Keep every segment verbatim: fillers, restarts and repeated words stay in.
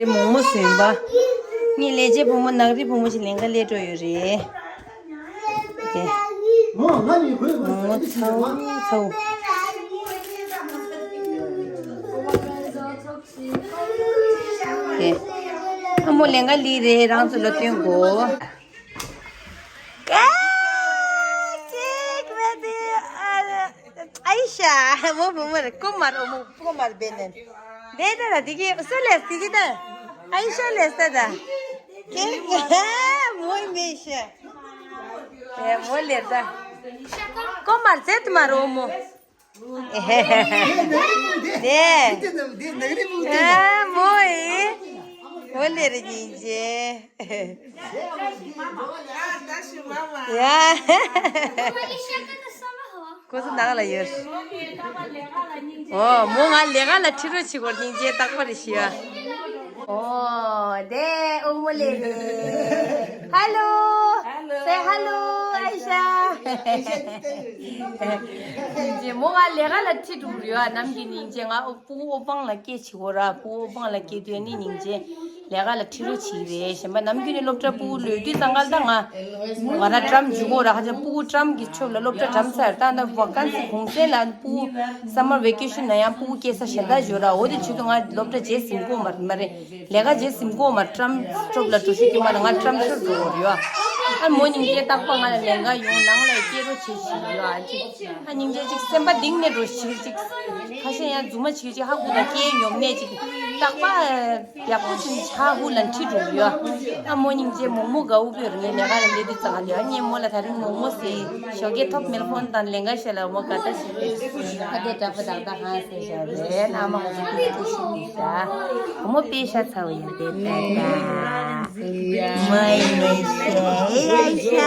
དེ་མོག་མོག་ཟིན་པ། ངའི་ལས་བྱེད་བུ་མོ་ནག་རི་བུ་མོ་ཞིག་ལེན་ག་སླེབས་འགྲོ་ཡོད་རེད། དེ། མོག་མོག་ཚ་བོ་ཚ་བོ། དེ། ཨ་མོ་ལེན་ག་སླེབས་རེད། རང་ཚོ་ལ་སྟོན་དགོས། ཀ་ཅིག་མེད་དེ། ཨ་ཨའི་ཤ། མོ་བུ་མོ་རེད། ཀོ་མར། ཨོ་མོ་ཀོ་མར་བེ་ནན། བེ་ད་ད་དེ་གི་སུ་ལས་དེ་གི་ད། ཨའི་ཤ་ལས་ད་ད། ཀེ་མོ་མེ་ཤ། ཨེ་མོ་ལས་ད། ཀོ་མར་ཟེར་དུ་མ་རོ་མོ། ཨེ་མོ་ཨེ། མོ་ལས་རེ་ཉིན་ཅེ། ཡ། ཁོ་ཚོ་ནང་ལ་ཡོད། ཨོ་མོ་ང་ལས་ཀ་ལ་ཁྲིད་རོགས་བྱེད་དགོས། སྙིང་རྗེ་རྟག་པར་ཞུ་ཡ། ཨོ་དེ་ཨོ་མོ་ལས་རེད། Hello. Say hello, Aisha. སྙིང་རྗེ། མོ་ང་ལས་ཀ་ལ་ཁྲིད་འགྲོ་གི་རེད་ཡ། ནམ་རྒྱུན་སྙིང་རྗེ། ང་ཨོ་ཕྲུ་གུ་ཨོ་པང་ལ་སྐྱེལ་བྱེད་དགོས་ར། ཕྲུ་གུ་ཨོ་པང་ལ་སྐྱེལ་དུས་ནི་སྙིང་རྗེ། ལས་ཀ་ལ་ཁྲིད་རོགས་བྱེད་ཀྱི་རེད། གཞན་པ་ནམ་རྒྱུན་ནས་སློབ་གྲྭ་ཕྲུ་གུ་ལོས་དུས་ཙང་ཀ་ལ་ད་ང་ང་རང་བཀྲམ་འཇུག་གོ་ར། ཁ་ཆེ་ཕྲུ་གུ་བཀྲམ་གྱི་ཆོབ་ལ་སློབ་གྲྭ་གྲམ་ཚར། ད་ད་ཝ་ཀན་སི་གུང་སེང་ལ་ཕྲུ་གུ་summer vacation ན་ཡང་ཕྲུ་གུ་སྐྱེལ་ས་གཞན་དག་ཡོད་ར། འོ་དེ་བྱེད་དུས་ང་སློབ་གྲྭ་རྗེས་ཟིན་གོ་མ་མ་རེད། ལས་ཀ་རྗེས་ཟིན་གོ་མ་བཀྲམ་ཆོབ་ལ་འགྲོ་ཤུགས་ཀྱི་མ་ལ་ང་བཀྲམ་ཆོབ་འགྲོ་གོ་ར་ཡོད། ཨ་མོ་སྙིང་རྗེ། རྟག་པར་ང་ལ་ལས་ཀ་ཡོང་ནང་ལ་སྐྱེལ་རོགས་བྱེད་ཞིག་ཡོད། ཨ་ཅིག་ཨ་སྙིང་རྗེ་ཅིག་སེམས་པ་གཏིང་ནས་འགྲོ་ཞིག་ཅིག་ཁ་ཤས་ཡང་རྫུན་མ་བྱེད་ཅིག་ཧ་གོ་ད་སྐྱེལ་ཡོང་ནས་ཅིག་རྟག་པར། ཡག་པོ་ཞིག་ཆག་ཧུ་ལ་ཁྲིད་འགྲོ་ཡོད། ཨ་མོ་སྙིང་རྗེ། མོག་མོག་དགའ་བོ་པོས་རང་ཉིད་ལས་ཀ་ལ་སླེབས་དུས་ཙང་ལ་ཡང་ངས་མོ་ལ་ད་རིང་མོག་མོག་ཟས། ཞོགས་ཀས་ཐོབ་མེལ་ཕོན་དང་ལེན་ག་ཤེས་ལ་མོ་དགའ་ད་ཞིག་རེད། ཨ་དེ་དྲག་པོ་དག་ད་ཧང་ཟེར་ཞོག་རེད། ཨ་མ་ཧོ་ཟི་ཏུ་ཤི་ཏུ་ས། མོ་དཔེ་ཤ་ཚ་བོ་ཡིན་པས་ད་ད། མོ་ཡིན་ཤ་ཡ་ཤ།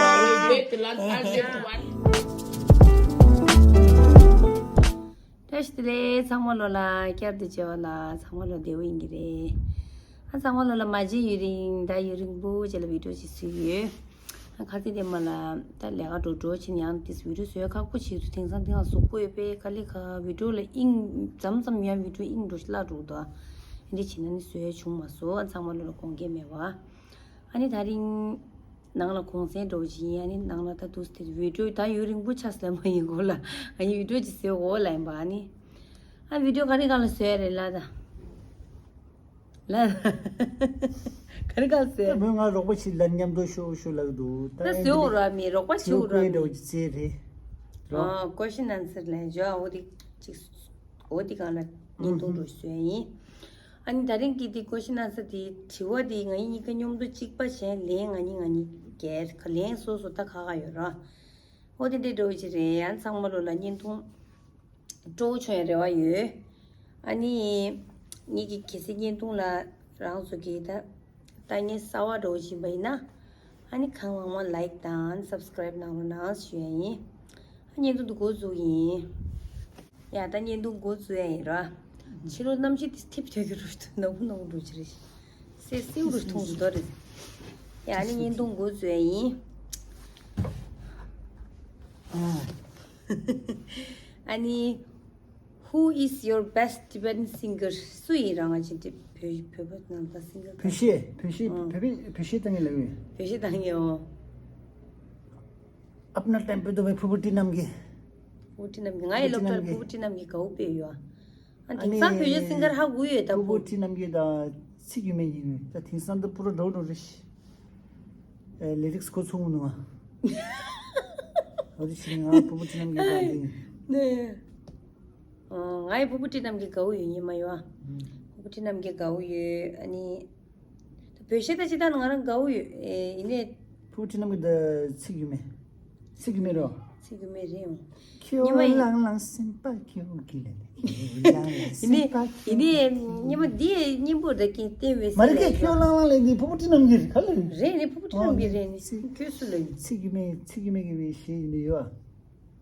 བཀྲ་ཤིས་བདེ་ལེགས། ཚང་མ་ལོ་ལ་བསྐྱར་དུ་མཇལ་བ་ལ་ཚང་མ་ལོ་བདེ་བོ་ཡིན་གྱི་རེད། ཨ་ཚང་མ་ལོ་ལ་མ་མཇལ་ཡུན་རིང་། ད་ཡུན་རིང་པོ་རྗེས་ལ་བི་ཌིའོ་ཅིག་བཟོས་ཡོད། ཨ་ཁ་སྟེང་དེ་མ་ལ་ད་ལས་ཀ་འགྲོ་འགྲོ་ཕྱིན་ཡང་ཏིས་བི་ཌིའོ་བཟོས་ཁག་པོ་བྱེད་དུས་དེང་སང་དེང་ལ་གཟུགས་པོ་ཡོད་པས་དཀའ་ལས་ཁག་བི་ཌིའོ་ལ་དབྱིངས་མཚམས་མཚམས་ཡང་བི་ཌིའོ་དབྱིངས་འགྲོ་ཞིག་བརླག་འགྲོ་འདུག་ཨ་འདི་བྱས་ན་ནི་བཟོས་བྱུང་མ་སོང་། ཨ་ཚང་མ་ལོ་ལ་དགོངས་འགལ་མེད་པ། ཨ་ནི་ད་རིང་ནང་ལ་གུང་སེང་འགྲོ་བཞིན། ཨ་ནི་ནང་ལ་ད་དུས་དེ་བི་ཌིའོ་ད་ཡུན་རིང་པོ་ཆགས་སོང་མ་ཡིན་གོ་ལ། ཨ་ནི་བི་ཌིའོ་ཅིག་བཟོས་འོ་ལ་ཡིན་པ། ཨ་ནི་ཨ་བི་ཌིའོ་ག་རེ་གང་ལ་བཟོས་རེད་ལ་ད། ལ་ག་རེ་གང་བཟོས། ད་མོས་ང་རོགས་པ་ཞིག་ལ་མཉམ་དུ་ཤོག་ཤོག་ལབ་འདུག་ད་ད་བཟོས་འོ་ར་མི་རོགས་པ་བྱེད་འོ་ར་མི། འདྲ་བོ་ཅིག་བཙལ་རེད། རོ། ཨ་ཀོ་ཤི་ན་ཨན་སར་ལ་འཇོག་འོ་དེ་ཅིག་འོ་དེ་གང་ལ་བརྙན་ཐུང་འགྲོ་བཟོས་ཡིན། ཨ་ནི་ད་རིང་གི་འདི་ཀོ་ཤི་ན་ས་དེ་དྲི་བ་དེ་ང་གཉིས་ཀ་མཉམ་དུ་གཅིག་པ་བྱས། ལན་ང་གཉིས་ང་གཉིས་རྒྱལ་ཁ་ལན་སོ་སོ་ད་ཁ་ཁ་ཡོད་ར། ཨོ་དེ་འདྲའི་འགྲོ་ཅི་རེད། ཨ་ཚང་མ་ལོ་ལ་བརྙན་ཐུང་སྤྲོ་བོ་བྱུང་ཡ་རེ་བ་ཡོད། ཨ་ནི་ངེད་ཀྱི་གལ་སྲིད་བརྙན་ཐུང་ལ་རང་ཚོ་གི་ད་ལྟ་ངན་གསར་བ་འགྲོ་བཞིན་པ་ཡིན་ན། ཨ་ནི་གང་མང་མང་ལའིག་དང་སབ་སི་ཀ་རའིབ་གནང་རོགས་གནང་ཞུ་ཡ་ཡིན། ཨ་བརྙན་ཐུང་འདི་འགོ་འཛུགས་ཡིན། ཡ་ད་བརྙན་ཐུང་འགོ་འཛུགས་ཡ་ཡིན་ར། ཕྱི་ལོགས་གནམ་གཤིས་དེ་ཐིབ་ཐོན་གྱི་རུ་ནག་པོ་ནག་པོ་འགྲོ་གི་རེད། སེར་སེར་རུ་མཐོང་རུ་འདོད་རེད། ཡ་ཨ་ནི་བརྙན་ཐུང་འགོ་འཛུགས་ཡ་ཡིན། ཨ་ནི། Who is your best Tibetan singer? སུ་ཡིན་རང་ང་ཅི་འདྲི་བོད་བོད་པ་ནང་ལ་སིང་གར། བོད་གཞས་བོད་གཞས་ཨང་བོད་པའི་བོད་གཞས་བཏང་གི་ལབ་ཡོད། བོད་གཞས་བཏང་གི་ཡོད། अपना टाइम पे तो भाई फूफू टीनम के। ཕུ་བོ་ཁྲིད་རྣམ་རྒྱལ། ང་ཡི་སློབ་གྲྭར་ཕུ་བོ་ཁྲིད་རྣམ་རྒྱལ་དགའ་བོ་དཔེ་ཡོད། ཨ་དེང་སང་བོད་ཡིག་སིང་གར་ཧ་གོ་ཡོད་ད། ཕུ་བོ་ཁྲིད་རྣམ་རྒྱལ་དང་ཚིག་ཡོད་མེད་ཡིན་ད་དེང་སང་ད་པུ་ར་འགྲོ་འགྲོ་རེད། ཨེ་ལི་རིགས་གོ་ཚོང་ནུ་ང་། འོ་དེ་ཕྱིན་ང་ཕུ་བོ་ཁྲིད་རྣམ་རྒྱལ་དང་དེ་ནས། ང་ཡི་ཕུ་བོ་ཁྲིད་རྣམ་རྒྱལ་དགའ་བོ་ཡོད་ཉི་མ་ཡོད། ཕུ་བོ་ཁྲིད་རྣམ་རྒྱལ་དགའ་བོ་ཡོད། ཨ་ནི། བོད་གཞས་ད་ཅི་ད་ང་རང་དགའ་བོ་ཡོད། ཨེ་ཡིན་ནས། ཕུ་བོ་ཁྲིད་རྣམ་རྒྱལ་ད་ཚིག་ཡོད་མེད། ཚིག་ཡོད་མེད་རོ། ཚིག་ཡོད་མེད་རེད་ཡོང་། ཁྱོད་ཉི་མ་ཡིན། ལང་ལང་སེམས་པ་ཁྱོད་ཀྱི་ལ་ཁྱོད་ལང་ལང་ཡིན་ནས་སེམས་པ་ཁྱོད་ཡིན་ནས་ཉི་མ་འདི་སྙན་པོ་རེད་ཀྱི་བསྟན་བའི་མ་རེད་ཀྱི་ཁྱོད་ལང་ལང་ལས་འདི་ཕུ་བོ་ཁྲིད་རྣམ་རྒྱལ་རེད་ག་ལ་ཡིན། རེད་ནས་ཕུ་བོ་ཁྲིད་རྣམ་རྒྱལ་རེད་ནས་ཁྱོད་སུ་ལ་ཡིན། ཚིག་ཡོད་མེད་ཚིག་ཡོད་མེད་ཀྱི་བའི་གཞས་ཡིན་ནས་ཡོད།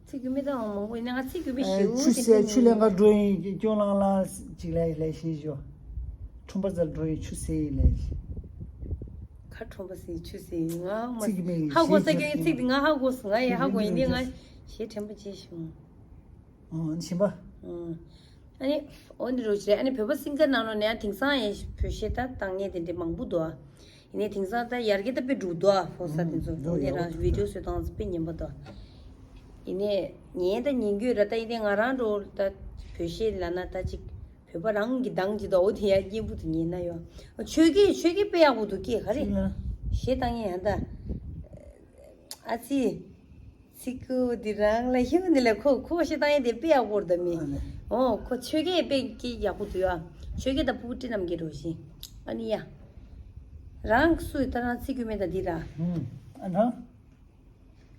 ཚིག་རྒྱུ་མེད་ད་འོང་མང་པོ་ཡིན་ན་ང་ཚིག་རྒྱུ་མེད་ཞེའུ་ཆུ་དེ་ཟེར་ཆུ་ལེན་ག་འགྲོ་ཡིན་སྐྱོ་ལང་ལང་ཅིག་ལས་ལས་ཤེས་ཞོ། ཁྲོམ་པ་ཚར་འགྲོ་ཡིན་ཆུ་ཟེར་ཡིན་ལས་ཤེས། ཁ་ཁྲོམ་པ་ཟེར་ཆུ་ཟེར་ཡིན་ང་མ་ཚིག་རྒྱུ་མེད་ཧ་གོ་ས་ཞེས་ཀྱང་ཚིག་དེ་ང་ཧ་གོ་སོང་ང་ཡི་ཧ་གོ་ཡིན་ནི་ང་ཞེ་དྲན་པ་བྱེད་བྱུང་། ཨོ་ཕྱིན་པ། ཨོ། ཨ་ནི་འོ་འདི་རུ་བྱས། ཨ་ནི་བོད་པ་སིང་གར་ནང་ལོགས་ནས་ཡང་དེང་སང་ཡང་བོད་གཞས་ད་བཏང་མཁན་དེ་འདྲ་མང་པོ་འདུག་ཨ། ཡིན་ནའི་དེང་སང་ད་ཡར་རྒྱས་ད་དཔེ་འགྲོ་འདུག་ཨ། ཕོ་གསར་དེ་ཚོ་འགྲོ་ཡོད་ཡིན་ནའི་རང་ཝི་ཌི་ཡོ་བཟོས་སྟངས་དཔེ་ཉན་པ་འདུག་ཨ། ཡིན་ནའི་ཉན་ད་ཉན་གྱི་ཡོད་ར། ད་ཡིན་ནའི་ང་རང་འགྲོ་ད་བོད་གཞས་ལབ་ན་ད་ཅིག་བོད་པ་རང་གི་གདངས་ཅིག་ད་འོ་དེ་ཡང་སྙན་པོ་དེ་ཉན་ན་ཡོད། ཆོས་སྐད་ཆོས་སྐད་དཔེ་ཡག་པོ་འདུག་སྐད་ག་རེ། ཅིག་ལ། གཞས་བཏང་མཁན་ཡང་ད། ཨ་ཙི། ཚིག་ཀུ་འདི་རང་ལ་ཤི་ནི་ལ་ཁོ་ཁོ་གཞས་བཏང་ཡས་དེ་དཔེ་ཡག་པོ་རེད་ད་མི། ཨ་ནི། ཨོ་ཁོ་ཆོས་སྐད་དཔེ་སྐད་ཡག་པོ་འདུག་ཡ། ཆོས་སྐད་ད་ཕྲུ་གུ་སྤྲིན་ནམ་སྐད་འགྲོ་བཞིན། ཨ་ནི་ཡ། རང་སུ་ད་རང་ཚིག་རྒྱུ་མེད་ད་འདི་ར། ཨུམ། ཨ་རང་།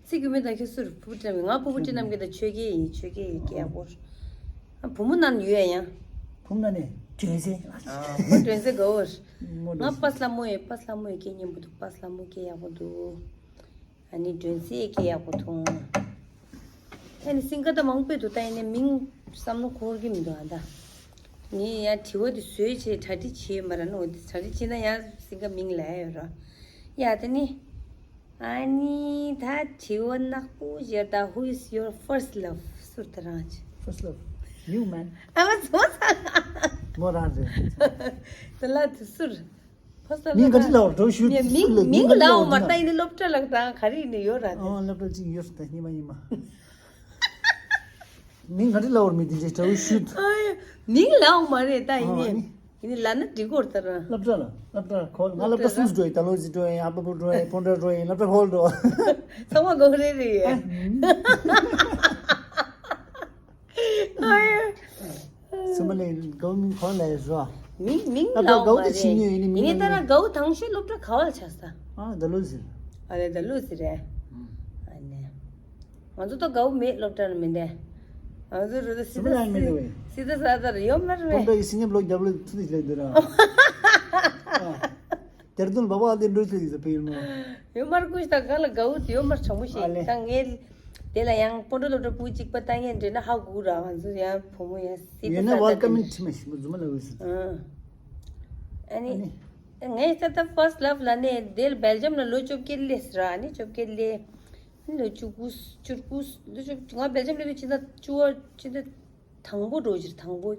ཚིག་རྒྱུ་མེད་ད་ཁྱོད་སུ་རེད། ཕྲུ་གུ་སྤྲིན་ནམ་སྐད། ང་ཕྲུ་གུ་སྤྲིན་ནམ་སྐད་ད་ཆོས་སྐད་ཡིན། ཆོས་སྐད་ཡིན་སྐད་ཡག་པོ་རེད། ཨ་བུ་མོ་ནང་ཡོད་ཡ་ཡང་། བུ་མོ་ནང་ནས་སྒྲོན་གསལ། ཨ་ཁོ་སྒྲོན་གསལ་དགའ་བོ་རེད། ང་པ་སླ་མོ་ཡོད། པ་སླ་མོ་ཡོད་སྐད་སྙན་པོ་འདུག་པ་སླ་མོ་སྐད་ཡག་པོ་འདུག་ཨ་ནི་སྒྲོན་གསལ་སྐད་ཡག་པོ་མཐོང་། ཨ་ནི་སིང་གར་ད་མང་པོ་འདུག་ད་ཡིན་ནའི་མིང་བསམ་བློ་འཁོར་གྱི་མི་འདུག་ཨ་ད། ངས་ཡང་དྲི་བ་དེ་བཟོས་བྱས་གྲ་སྒྲིག་བྱས་ཡོད་མ་རེད། ནོ་དེ་གྲ་སྒྲིག་བྱས་ན་ཡང་སིང་གར་མིང་ལབ་ཡ་ཡོད་ར། ཡ་དེ་ནི། ཨ་ནི་ད་དྲི་བ་ནག་པོ་ཞིག་ད། Who is your first love? སུ་རེད་ད་རང་གི། First love. You, man. ཨ་མ་ཚོ་ཚ། མོ་རང་རེད། དེ་ལ་དེ་སུ་རེད། ཕ་ས་མིང་ག་ལ་འདྲ་ལབ་རོགས་ཞུ། ངས་མིང་སུ་ལ་མིང་མིང་ག་ལ་ལབ་འོ་མ་ན། ད་ཡིན་ནི་སློབ་གྲྭ་ལ་དང་ག་རེ་ཡིན་ནི་ཡོད་ར་དེ། ཨོ་སློབ་གྲྭ་གཅིག་ཡོད་ད་སྙེ་མ་སྙེ་མ། མིང་ག་རེ་ལབ་འོ་མི་དེ་འདྲ་འདྲ་བོ་ཞུ། ཨ་ཡ། མིང་ལབ་འོ་མ་རེད་ད་ཡིན་ཨོ་ནི། ཨ་ནི། ཡིན་ནི་ལབ་ན་འགྲིག་གོ་ད་ར། སློབ་གྲྭ་ལ་སློབ་གྲྭ་ཁོ་ང་སློབ་གྲྭ་སློབ་གྲྭ་གསུམ་འགྲོ་ཡིན། ད་ལོ་ཟི་འགྲོ་ཡིན། ཨ་པ་པུ་འགྲོ་ཡིན། ཕོན་ཊ་འགྲོ་ཡིན། སློབ་གྲྭ་ཧོལ་འགྲོ། ཚང་མ་གོ་རེ་རེ་ཡོད། ཨ་ཡ། སུ་མ་ལེ་གའུ་མིང་ཁོ་ལ་ཡོད་རོ། མིང་མིང་ཨ་ད་ལའོ་གའུ་མ་དེ་ཕྱི་རེད། ཉོས་ཡིན་ནི་མིང་ཡིན་ལ་ད་ནི། ར་གའུ་དང་ཤོས་སློབ་གྲྭ་ག་བ་ལ་ཆགས་ས། ཨ་ད་ལོ་ཟིན། ཨ་ལེ་ད་ལོ་ཟིན་རེད། ཨ་ནི། ང་ཚོ་ད་གའུ་མེད་སློབ་གྲྭ་ལ་མི་འདས། ང་ཚོ་རུ་ད་སི་སུ་མ་ད་ལ་མི་འདུག་སི་ད་ས་ད་ར་ཡོད་མ་རེད། སྤོན་ཊ་ཡི་སི་ཉམས་ལོ་རྒྱབ་ལོ་ཚུ་དེ་ལེགས་འདུག་ར། དེར་དུ་བ་བ་དེ་འགྲོ་ཚུལ་ཡིན་ས་ཕེ་ཡིན་མོ། ཡོད་མར་ཀུ་ཤ་ད་ག་ལ་གའུ་ཡོད་མར་བྱང་མོ་ཞིག་ཨ་ལེ། ད་ངས་དེ་ལ་ཡང་སྤོན་ཊ་སློབ་གྲྭ་བུ་གཅིག་པ་ལྟ་ངན་འདྲེ་ན་ཧ་གུ་ར། ང་ཚོ་ཡང་བུ་མོ་ཡང་སྲིད་ཡོད་ན་ཝེལ་ཀམ་མིན་ཁྲི་མ་ཞིག་མོ་རྫུན་མ་ལ་འོས་སྲིད། ཨ་ནི། ངས་ད་ད་first love ལ་ནས་དེ་ལ་སྦེལ་ཇམ་ལ་ལོ་བཅོ་བརྒྱད་སླེབས་ཟེར་ར། ཨ་ནི་བཅོ་བརྒྱད་སླེབས། ལོ་བཅུ་དགུ་བཅུ་དགུ་ལོ་བཅུ་ང་སྦེལ་ཇམ་སླེབས་དུས་ཕྱི་ཟླ་བཅུ་བ་ཕྱི་ཟླ། དང་པོ་འགྲོ་ཕྱིར་དང་པོ།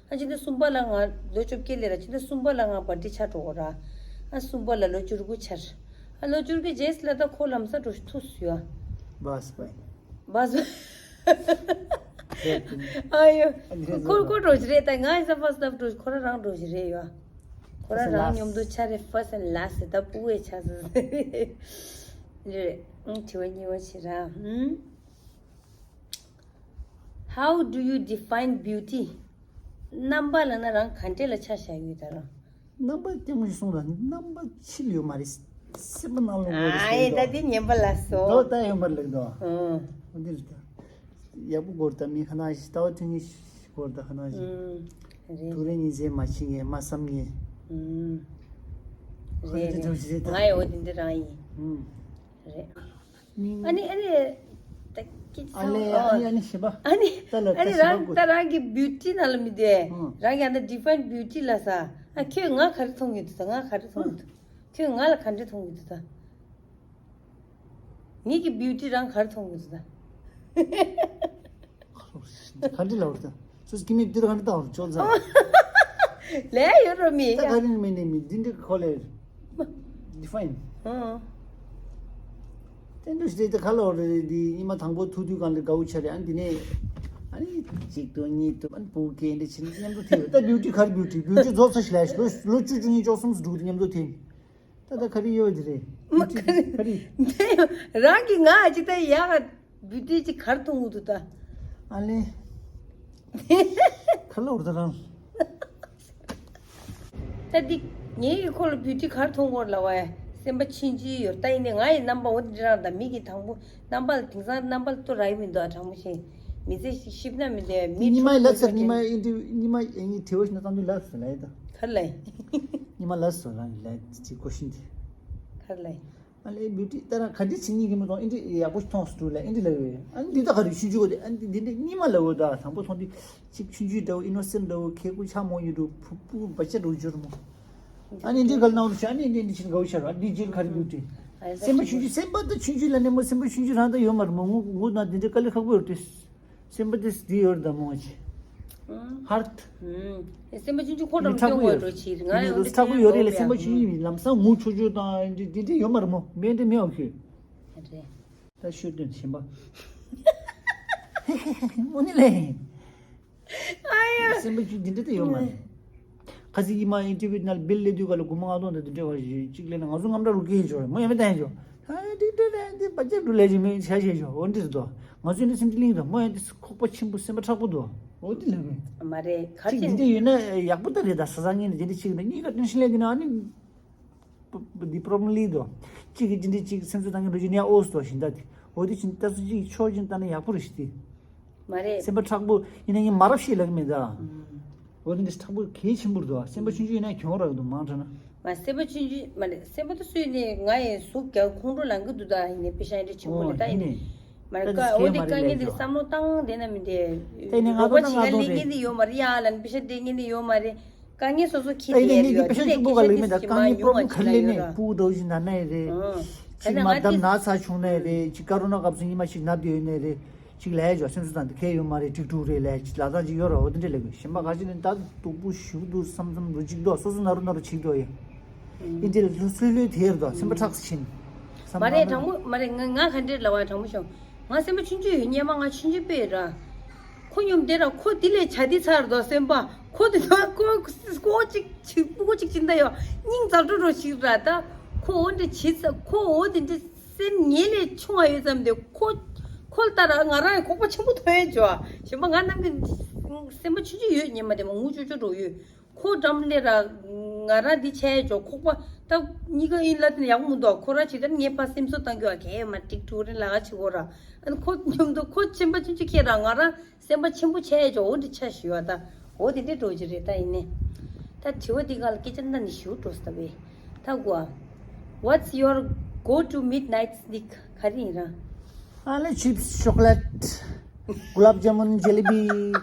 ཨ་ཕྱི་ཟླ་གསུམ་པ་ལ་ང་ལོ་བཅོ་བརྒྱད་སླེབས་ར། ཕྱི་ཟླ་གསུམ་པ་ལ་ང་བར་ཐི་ཆགས་འགྲོ་གོ་ར། ཨ་གསུམ་པ་ལ་ལོ་བཅུ་དགུ་ཆགས། ཨ་ལོ་བཅུ་དགུ་རྗེས་ལ་ད་ཁོ་ལམ་སང་འགྲོ་ཐུག་སུ་ཡོད། བཱས་བཱས། བཱས་བཱས། ཨ་ཡོ། ཁོ་ཁོ་འགྲོ་ཕྱིར་རེད། ད་ང་ཡིན་ས་first love འགྲོ་ཁོ་ར་རང་འགྲོ་ཕྱིར་རེད་ཡོད། ཁོ་ར་རང་མཉམ་དུ་ཆ་རེད། First and last ད་ཕྲུ་གུ་ཆགས་སོང་། རེད། དྲི་བ་གཉིས་པ་བྱེད་ར། How do you define beauty? རྣམ་པ་ལབ་ན་རང་ག་འདྲས་ལ་ཆ་བཞག་ཡོད་ད་རང་། རྣམ་པ་སྐྱེ་མ་གསུང་ལ་རྣམ་པ་ཕྱི་ལ་ཡོད་མ་རེད། སེམས་པ་ནང་ལ་ཡོད་རེད། ཨ་ཡེ་ད་འདི་ཉན་པ་ལ་སོ། ད་ད་ཡོད་མ་རེད་ལགས་དོ། ཨང་། འོ་འདི་རེད་ད། ཡག་པོ་སྐོར་ད་མི་ཁ་ན་ཞིག་ལྟ་བ་མཐུན་ངེས་སྐོར་ད་ཁ་ན་ཞིག་ཨང་། རེད། ཐུགས་རེ་གཉིས་ཚེ་མ་ཕྱི་ངེས་མ་བསམ་ངེས། ཨང་། འོ་འདི་རེད་ཐུགས་རེད་རེད་ད། ང་ཡི་འོ་འདི་འདི་རང་ཡིན། ཨང་། རེད། ཨ་ནི་ཨ་ནི། ད་སྐྱིད་ཨ་ལེ་ཨ་ནི་ཨ་ནི་ཞེས་པ། ཨ་ནི་ད་ལ་ཨ་ནི་ད་ཞེས་པ་རང་དགོས། ད་རང་གི་བིའུ་ཊི་ནང་ལ་མི་དེ། ཨང་། རང་གི་ཨ་ད་ཌི་ཕའིན་བིའུ་ཊི་ལ་ས། ཨ་ཁྱོད་ང་ག་རེ་མཐོང་གི་འདུག་ད་ང་ག་རེ་མཐོང་གི་འདུག་ཁྱོད་ང་ལ་ག་འདྲ་མཐོང་གི་འདུག་ད། ངེད་ཀྱི་བིའུ་ཊི་རང་ག་རེ་མཐོང་གི་འདུག་ད། ག་འདྲ་ལབ་རེད་ད། སོ་སོ་ཀི་མི་འདིར་ག་འདྲ་བཏང་རུ་ཅོག་ཙམ། ལས་ཡོད་རོ་མི་ད་ཡ། ག་རེ་མི་ནི་མི་འདི་འདྲ་ཁོ་ལས་ཌི་ཕའིན། ཨང་། དེ་འདྲ་ཞིག་དེ་ག་ལ་འོ་རེད། འདི་ཉི་མ་དང་པོ་ཐུག་དུས་གང་ལ་དགའ་བོ་ཆགས་རེད། ཨ་འདི་ནས་ཨ་ནི་གཅིག་ཏུ་གཉིས་ཏུ་ཨ་ནི་བུ་སྐད་འདྲ་བྱས་ནས་མཉམ་དུ་ཐེབས་ད། བིའུ་ཊི་ག་རེ་བིའུ་ཊི་བིའུ་ཊི་རྫོགས་ཚར་ཞིག་ལས་ལོ་ལོ་བཅུ་བཅུ་གཉིས་བཅུ་གསུམ་དྲུག་དུ་མཉམ་དུ་ཐེབས། ད་ད་ག་རེ་ཡོད་ཀྱི་རེད། མ་ག་རེ་ག་རེ། འདི་རང་གི་ང་ཅི་ད་ཡག་བུ་དེ་ཅི་གར་མཐོང་གི་འདུག་ད། ཨ་ལེ། ག་ལ་འོར་ད་རང་། ད་འདི་ངའི་གི་ཁོ་ལ་བུ་དེ་གར་མཐོང་གོ་ལ་བ་ཡ། སེམས་པ་ཆུང་ཆུང་ཡོད་ད། ཡིན་ནའི་ང་ཡི་རྣམ་པ་འོ་འདི་རང་ད་མི་གི་དང་པོ་རྣམ་པ་ལ་དེང་སང་རྣམ་པ་ལ་ལྟོ་རག་གི་མི་འདུག་ཨ། དྲང་མོ་བཤད། མི་ཚེ་ཞིབ་ན་མི་འདུག་མི་ཉི་མ་ལབ་ཚར། ཉི་མ་ཨིན་དྲི་ཉི་མ་ཨིན་དྲི་བ་ཞིག་ན་གཏམ་རྒྱུད་ལབ་སོང་ལབ་ཡ་ད། ག་རེ་ལབ་ཡིན། ཉི་མ་ལབ་སོང་རང་གི་ལབ་ཅིག་ཀོ་ཤིན་དེ། ག་རེ་ལབ་ཡིན། ཨ་ལེ་བིའུ་ཊི་ད་རང་ག་འདྲི་བྱེད་སྙིང་གི་མི་གཏོང་། ཨིན་དྲི་ཡག་པོ་ཞིག་མཐོང་སོང་འདུག་ལབ་ཨིན་དྲི་ལབ་ཡོད། ཨ་ནི་འདི་ད་ག་རེ་ཆུང་ཆུང་གོ་དེ་ཨ་ནི་འདི་འདྲི་ཉི་མ་ལབ་ཡོད་ད། དང་པོ་མཐོང་དུས་ཅིག་ཆུང་ཆུང་འདྲ་བོ་ཨི་ནོ་སེན་འདྲ་བོ་ཁེ་ཀུ་ཆ་མོ་ཡོད་འགྲོ་ཕུ་ཕུ་བ་ཆ་འགྲོ་འཇོར་མོ། ཨ་ནི་འདི་ག་ལ་ནང་རུ་ཤ་ནི་འདི་འདི་ཕྱིན་གའུ་ཤ་ར་འདི་ཇིལ་ག་རེ་བིའུ་ཊི། སེམས་པ་ཆུང་ཆུང་སེམས་པ་ད་ཆུང་ཆུང་ལ་ནི་མོ་སེམས་པ་ཆུང་ཆུང་རང་ད་ཡོད་མ་རེད་མོ། ངུ་ངུ་ན་འདི་འདྲི་དཀའ་ལས་ཁག་པོ་ཡོད་དུས། སེམས་པ་དེ་འདི་ཡོད་རེད་ད་མོ་ཅི། ཧར་ཐི། སེམས་པ་ཆུང་ཆུང་ཁོ་འགྲམ་སྐྱོང་དགོས་འགྲོ་ཕྱིར། ང་ཡོང་དུས་ཚ་པོ་ཡོད་རེད་ལ། སེམས་པ་ཆུང་ཆུང་ཡིན་ལམ་སང་ངུ་ཆོག་ཆོག་དང་འདི་འདི་འདི་ཡོད་མ་རེད་མོ། མེད་འདི་མེད་འོ་ཁྱོད། རེད། ད་ཤོད་དོན་གཞན་པ། ཨོ་ནི་ལེ། ཨ་ཡ། སེམས་པ་ཆུང་འདི་འདྲ་དེ་ཡོད་མ་རེད། ཁ་སང་ཉི་མ་ཨིན་ཊར་བིའུ་ནང་སྦིལ་སླེབས་དུས་ག་ལ་སྒོར་མོ་ལྔ་སྟོང་དང་དེ་འདྲ་བ་ཞིག་གཅིག་ལེན་ན་ང་ཚོ་རྔམ་དྲག་རུ་སྐྱེས་ཡོད་ཆོག་མོ་ཡ་མེད་ད་ཡ་ཆོག་ཨ་འདི་འདྲ་རེད། འདི་བ་ཅག་འགྲོ་ལས་ཀྱི་མི་ཆ་ཤེས་ཆོག་འོ་འདི་རེད་དོ། ང་ཚོ་འདི་སེམས་ཅི་ལིང་རེད་མོ་ཡ་འདི་ཁོག་པ་ཆེན་པོ་སེམས་པ་མཁྲེགས་པོ་འདུག་འོ་འདི་ལ་མ་རེད་ག་ཅིག་ཅིག་འདི་འདྲ་ཡོད་ན་ཡག་པོ་ད་རེད། ད་ས་ས་ངན་ནས་འདི་འདྲ་ཅིག་ན་གཉིས་ཀ་ཊེན་ཤན་ལས་འདི་ན་ཨ་ནི། འདི་པོ་རོབ་ལེམ་ལི་དོ། གཅིག་གིས་ཅི་འདྲ་གཅིག་སེམས་ཚོར་བཏང་གི་འགྲོ་རྒྱུ་ནི་ཨོ་སི་དོ་ཞིང་ད་དེ། འོ་དེ་ཕྱིན་ལྟ་ཚུལ་གཅིག་ཕྱོགས་གཅིག་ལྟ་ན་ཡག་པོ་རེད་ཤི་དེ། མ་རེད། སེམས་པ་མཁྲེགས་པོ་ཡིན་ན་ངས་མ་རབས་ཤེས་ལབ་ཀྱི་མེད་ད། འོ་དེ་འདྲ་མཁྲེགས་པོ་གལ་ཆེན་པོ་རེད་དོ། སེམས་པ་ཆུང་ཆུང་ཡིན་ན་གྱོང་རག་གི་འདུག་མང་དྲགས་ན། མ་སེམས་པ་ཆུང་ཆུང་མ་རེད། སེམས་པ་ད་སུས་ནས་ང་ཡི་གཟུགས་ཀྱང་ཁོང་ཁྲོ་ལངས་གི་འདུག་ད་ཡིན་ནས་པེ་ཤ་ཡིན་འདྲ་ཆེན་པོ་རེད་ད་ཡིན་ནས། མ་རེད་ཀ་འོ་དེ་དཀའ་ངལ་དེ་བསམ་བློ་བཏང་བསྡད་ན་མི་འདྲ། ད་ཡིན་ནས་ང་རོགས་པ་ཚོ་བྱེད་ཡ་ལས་ངན་དེ་ཡོད་མ་རེད་ཡ་ལ་ནི་པེ་ཤ་སྤྲད་མཁན་དེ་ཡོད་མ་རེད། དཀའ་ངལ་སོ་སོ་ཁྱེར་ཨེ་ཏེ་ནས་ངེད་ཀྱི་ཡོད་པེ་ཤ་ཆུང་པོ་ག་ལ་ཡིན་མེད་ད། དཀའ་ངལ་པོ་རོབ་ལམ་ག་རེ་ལས་ནས་སྤུ་གུ་འདྲ་བོ་ཞིག་ན་ན་ཡི་རེད། ཅིག་མ་བསྡམས་ན་ཚ་བྱུང་ན་ཡི་རེད། ཅིག་ཀ་རོ་ན་སྐབས་སུ་ཉི་མ་ཞིག་ན་བསྡད་ཡོད་ནའི་རེད། ཅིག་ལས་ཡ་ཇོ་སེམས་གསོ་དང་དེ་གས་ཡོད་མ་རེད། ཀྲིག་ཀྲུག་རེད་ལས་ཅིག་ལ་དྭགས་ཅིག་ཡོད་ར། འོ་དེ་འདྲ་ལས་དགོས། གཞན་པ་ག་ཅིག་ནི་ད་སྡུག་པོ་ཞུགས་འདུག་བསམ་བསམ་རུ་ཅིག་འདུག་སོ་སོ་ན་རུ་ན་རུ་ཅིག་འདུག་ཡ། ཨིན་དེ་ལྷོད་ལྷོད་དེ་རེད་དོ། སེམས་པ་ཁྲག་ས་ཕྱིན། མ་རེད་དྲང་མོ་མ་རེད། ང་ང་ག་འདྲས་ལབ་པ་དྲང་མོ་ཤོང་། ང་སེམས་པ་ཆུང་ཆུང་ཡོད་སྔོན་མ་ང་ཆུང་ཆུང་དཔེ་ར། ཁོ་སྙོམ་དེ་ར་ཁོ་དེ་ལས་བྱ་དེ་ཚར་དོ་སེམས་པ། ཁོ་དེ་ཚོ་ཁོ་ཁོ་གཅིག་ཆིག་སྤུ་གུ་གཅིག་ཅིག་འདྲ་ཡོད། སྙིང་རྩ་འགྲོ་འགྲོ་ཞིག་ར་ད། ཁོ་འོ་འདྲ་བྱེད་ཚ་ཁོ་འོ་དེ་འདྲ་སེམས་ངན་ལས་ཆུང་བ་ཡོད་ཙམ་དེ་ཁོ་ཁོ་ལྟ་ར་ང་རང་ཡི་ཁོག་པ་ཆེན་པོ་ཐོན་ཡོད་ཅོ། གཞན་པ་ང་རྣམས་ཀྱི་སེམས་པ་ཆུང་ཆུང་ཡོད་སྔོན་མ་དེ་མ་ངུ་ཅོ་ཅོ་འགྲོ་ཡོད། ཁོ་འགྲམ་ལས་ར། ང་རང་འདི་བྱས་ཅོག་ཁོག་པ་ད་གཉིས་ཀ་ཡིན་ལ་དེ་ཡག་མི་འདུག་ཁོ་རང་བྱེད་དུས་ངས་ཕར་སེམས་གསོ་བཏང་རྒྱུ་ཨ་གས་མ་ཀྲིག་ཀྲུག་རེ་ལ་ཆི་གོ་ར། ཨ་ནི་ཁོ་མཉམ་དུ་ཁོ་སེམས་པ་ཆུང་ཆུང་ཁྱེད་རང་ང་རང་སེམས་པ་ཆེན་པོ་བྱས་ཅོག་འོ་འདི་ཆ་ཞུ་བ་ད། འོ་དེ་འདྲའི་འགྲོ་རྒྱུ་རེད་ད་ཡིན་ནས། ད་དྲི་བ་འདི་ག་ལ་སྐད་ཆ་འདི་ནི་ཞུ་འགྲོ་ས་ད་བས། ད་གོ་ཨ། What's your go to midnight snack? ག་རེ་ཡིན་ར། ཨ་ལེ་ཆིབས་ཤོག་ལེཊ། གུ་ལབ་ཇ་མུན་ཇེ་ལི་བི།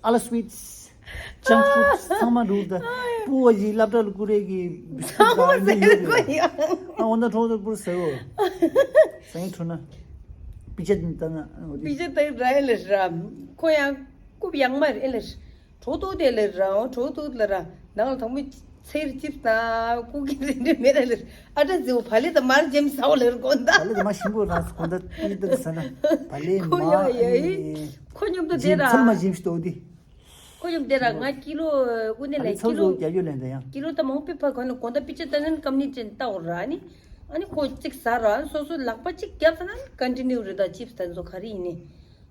ཨ་ལ་སུ་ཝིཊ། ཇང་ཕུཌ་ཚང་མ་འདུག་ད། སྤུ་བ་ཞིག་སློབ་གྲྭ་ལ་བསྐུར་རེས་ཀྱི་བི་སྐུ་ཚང་མ་ཟེར་གོ་ཡ། ཨ་འོ་ན་གྲོགས་དང་པུར་ཟེར་འོ། ཟེར་འཕྲོ་ན། པི་ཅ་ཏི་ད་ན་འོ་དེ། པི་ཅ་ཏི་ར་ཨེ་ལེ་ར། ཁོ་ཡང་རྐུབ་ཡག་མ་རེད་ཨེ་ལེ། གྲོགས་ཏོ་དེ་ལེ་ར་འོ་གྲོགས་ཏོ་ལེ་ར། ནང་ལ་དང་མི་ཚེར་ཅིབ་ད་ཀུ་ཀི་རེ་འདྲེ་མེ་ར་ལེ་ར། ཨ་ཏྲ་ཛིའུ་བ་ལེ་ད་མར་ཇེམ་སའོ་ལེ་ར་གོན་ད། བ་ལེ་ད་མ་ཞིམ་པོ་ར་གོན་ད་ཏི་ད་ཟ་ན། བ་ལེ་མ་ཁོ་ཡ་ཡ་ཨེ། ཁོ་མཉམ་དུ་དེ་ཇེམ་ཚམ་མ་ར། ཇེམ་ཤི་ཏོ་དེ། ཁོ་ཡོམ་དེ་ར་ང་ཀི་ལོ་དབུ་ནས་ལས་ཀི་ལོ་རྒྱ་ཡོད་ལན་ད་ཡང་། ཀི་ལོ་ད་མང་པོ་ཕ་ག་ནས་གོང་ད་པི་ཅ་ད་ནན་ཀམ་ནི་ཅན་ལྟ་འོ་ར་ནི། ཨ་ནི་ཁོ་གཅིག་ཟ་ར་སོ་སོ་ལག་པ་གཅིག་རྒྱབ་ས་ན་ཀན་ཊི་ནིའུ་རེད་ད་ཅིབས་ད་ཚོ་ག་རེ་ཡིན་ནི།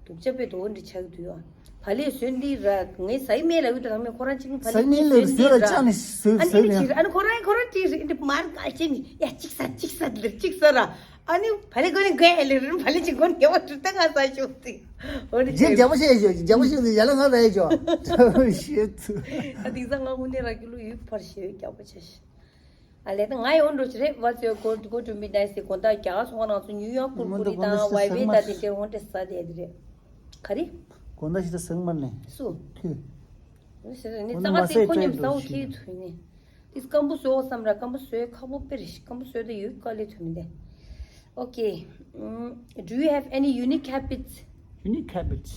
སྡུག་ཅག་པའི་དོ་འདི་ཆགས་དུས་ཨ། བ་ལས་ཟོན་འདི་ར་ངས་ཟ་ཡི་མེད་ལ་ཡོད་ད་ང་མེད་ཁོ་རང་གཅིག་བ་ལས་ཟ་ཡི་མེད་ལ་ཟོན་འདི་ཟོས་ལ་ར། ཅག་ནི་ཟོས་ཨ་ནི་ཟོས་ཨ་ནི་ལ་ཅིག་ཨ་ནི་ཁོ་རང་ཁོ་རང་ཅིག་རེད་འདི་མར་ག་ཅིག་ཡ་གཅིག་ཟ་གཅིག་ཟ་འདིར་གཅིག་ཟ་ར། ཨ་ནི་བ་ལེ་གོ་ནི་གོ་ལེ་རེ་བ་ལེ་ཅིག་གོ་ནི་ཡོ་ཏུ་ཏ་ང་ས་ཤོག་ཏི། འོ་ནི་རྗེས་རྒྱག་པ་བྱས་ཡོད་རྒྱག་པ་བྱས་ཡོད་ཡ་ལ་ང་ར་ཡོད་ཅོ། ཤེས་ཐུ། ཨ་དེང་སང་ང་དངོས་གནས་ར་ཀི་ལོ་ཡུག་ཕར་ཤེས་རྒྱག་པ་བྱས་ཤི། ཨ་ལེ་ད་ང་ཡི་འོ་འགྲོ་ཆི་རེད་བ་ཚོས་གོ་གོ་ཏུ་མི་ནའི་སི་གོ་ད་རྒྱ་གར་སོང་ང་རང་ཚོ་ཉུ་ཡོག་ཀུར་ཀུ་རི་དང་ཝའི་ཝའི་ད་དེ་དེ་འོ་འདྲ་ས་དེ་དེ་རེད། ག་རེ། གོ་ད་ཤི་ད་སང་མ་ནས། སུ། ཁྱོད། ནི་ཙག་ཙིག་ཁོ་མཉམ་ས་འོ་ཁྱེད་ཐུ་ནི། དེ་སྐམ་པོ་བཟོ་བསམ་ར་སྐམ་པོ་བཟོ་ཁག་པོ་དཔེ་རེད་ཤི་སྐམ་པོ་བཟོ་དེ་ཡོད་དཀའ་ལས་ཐུ་མི་འདི། Okay. Mm, do you have any unique habits? Unique habits.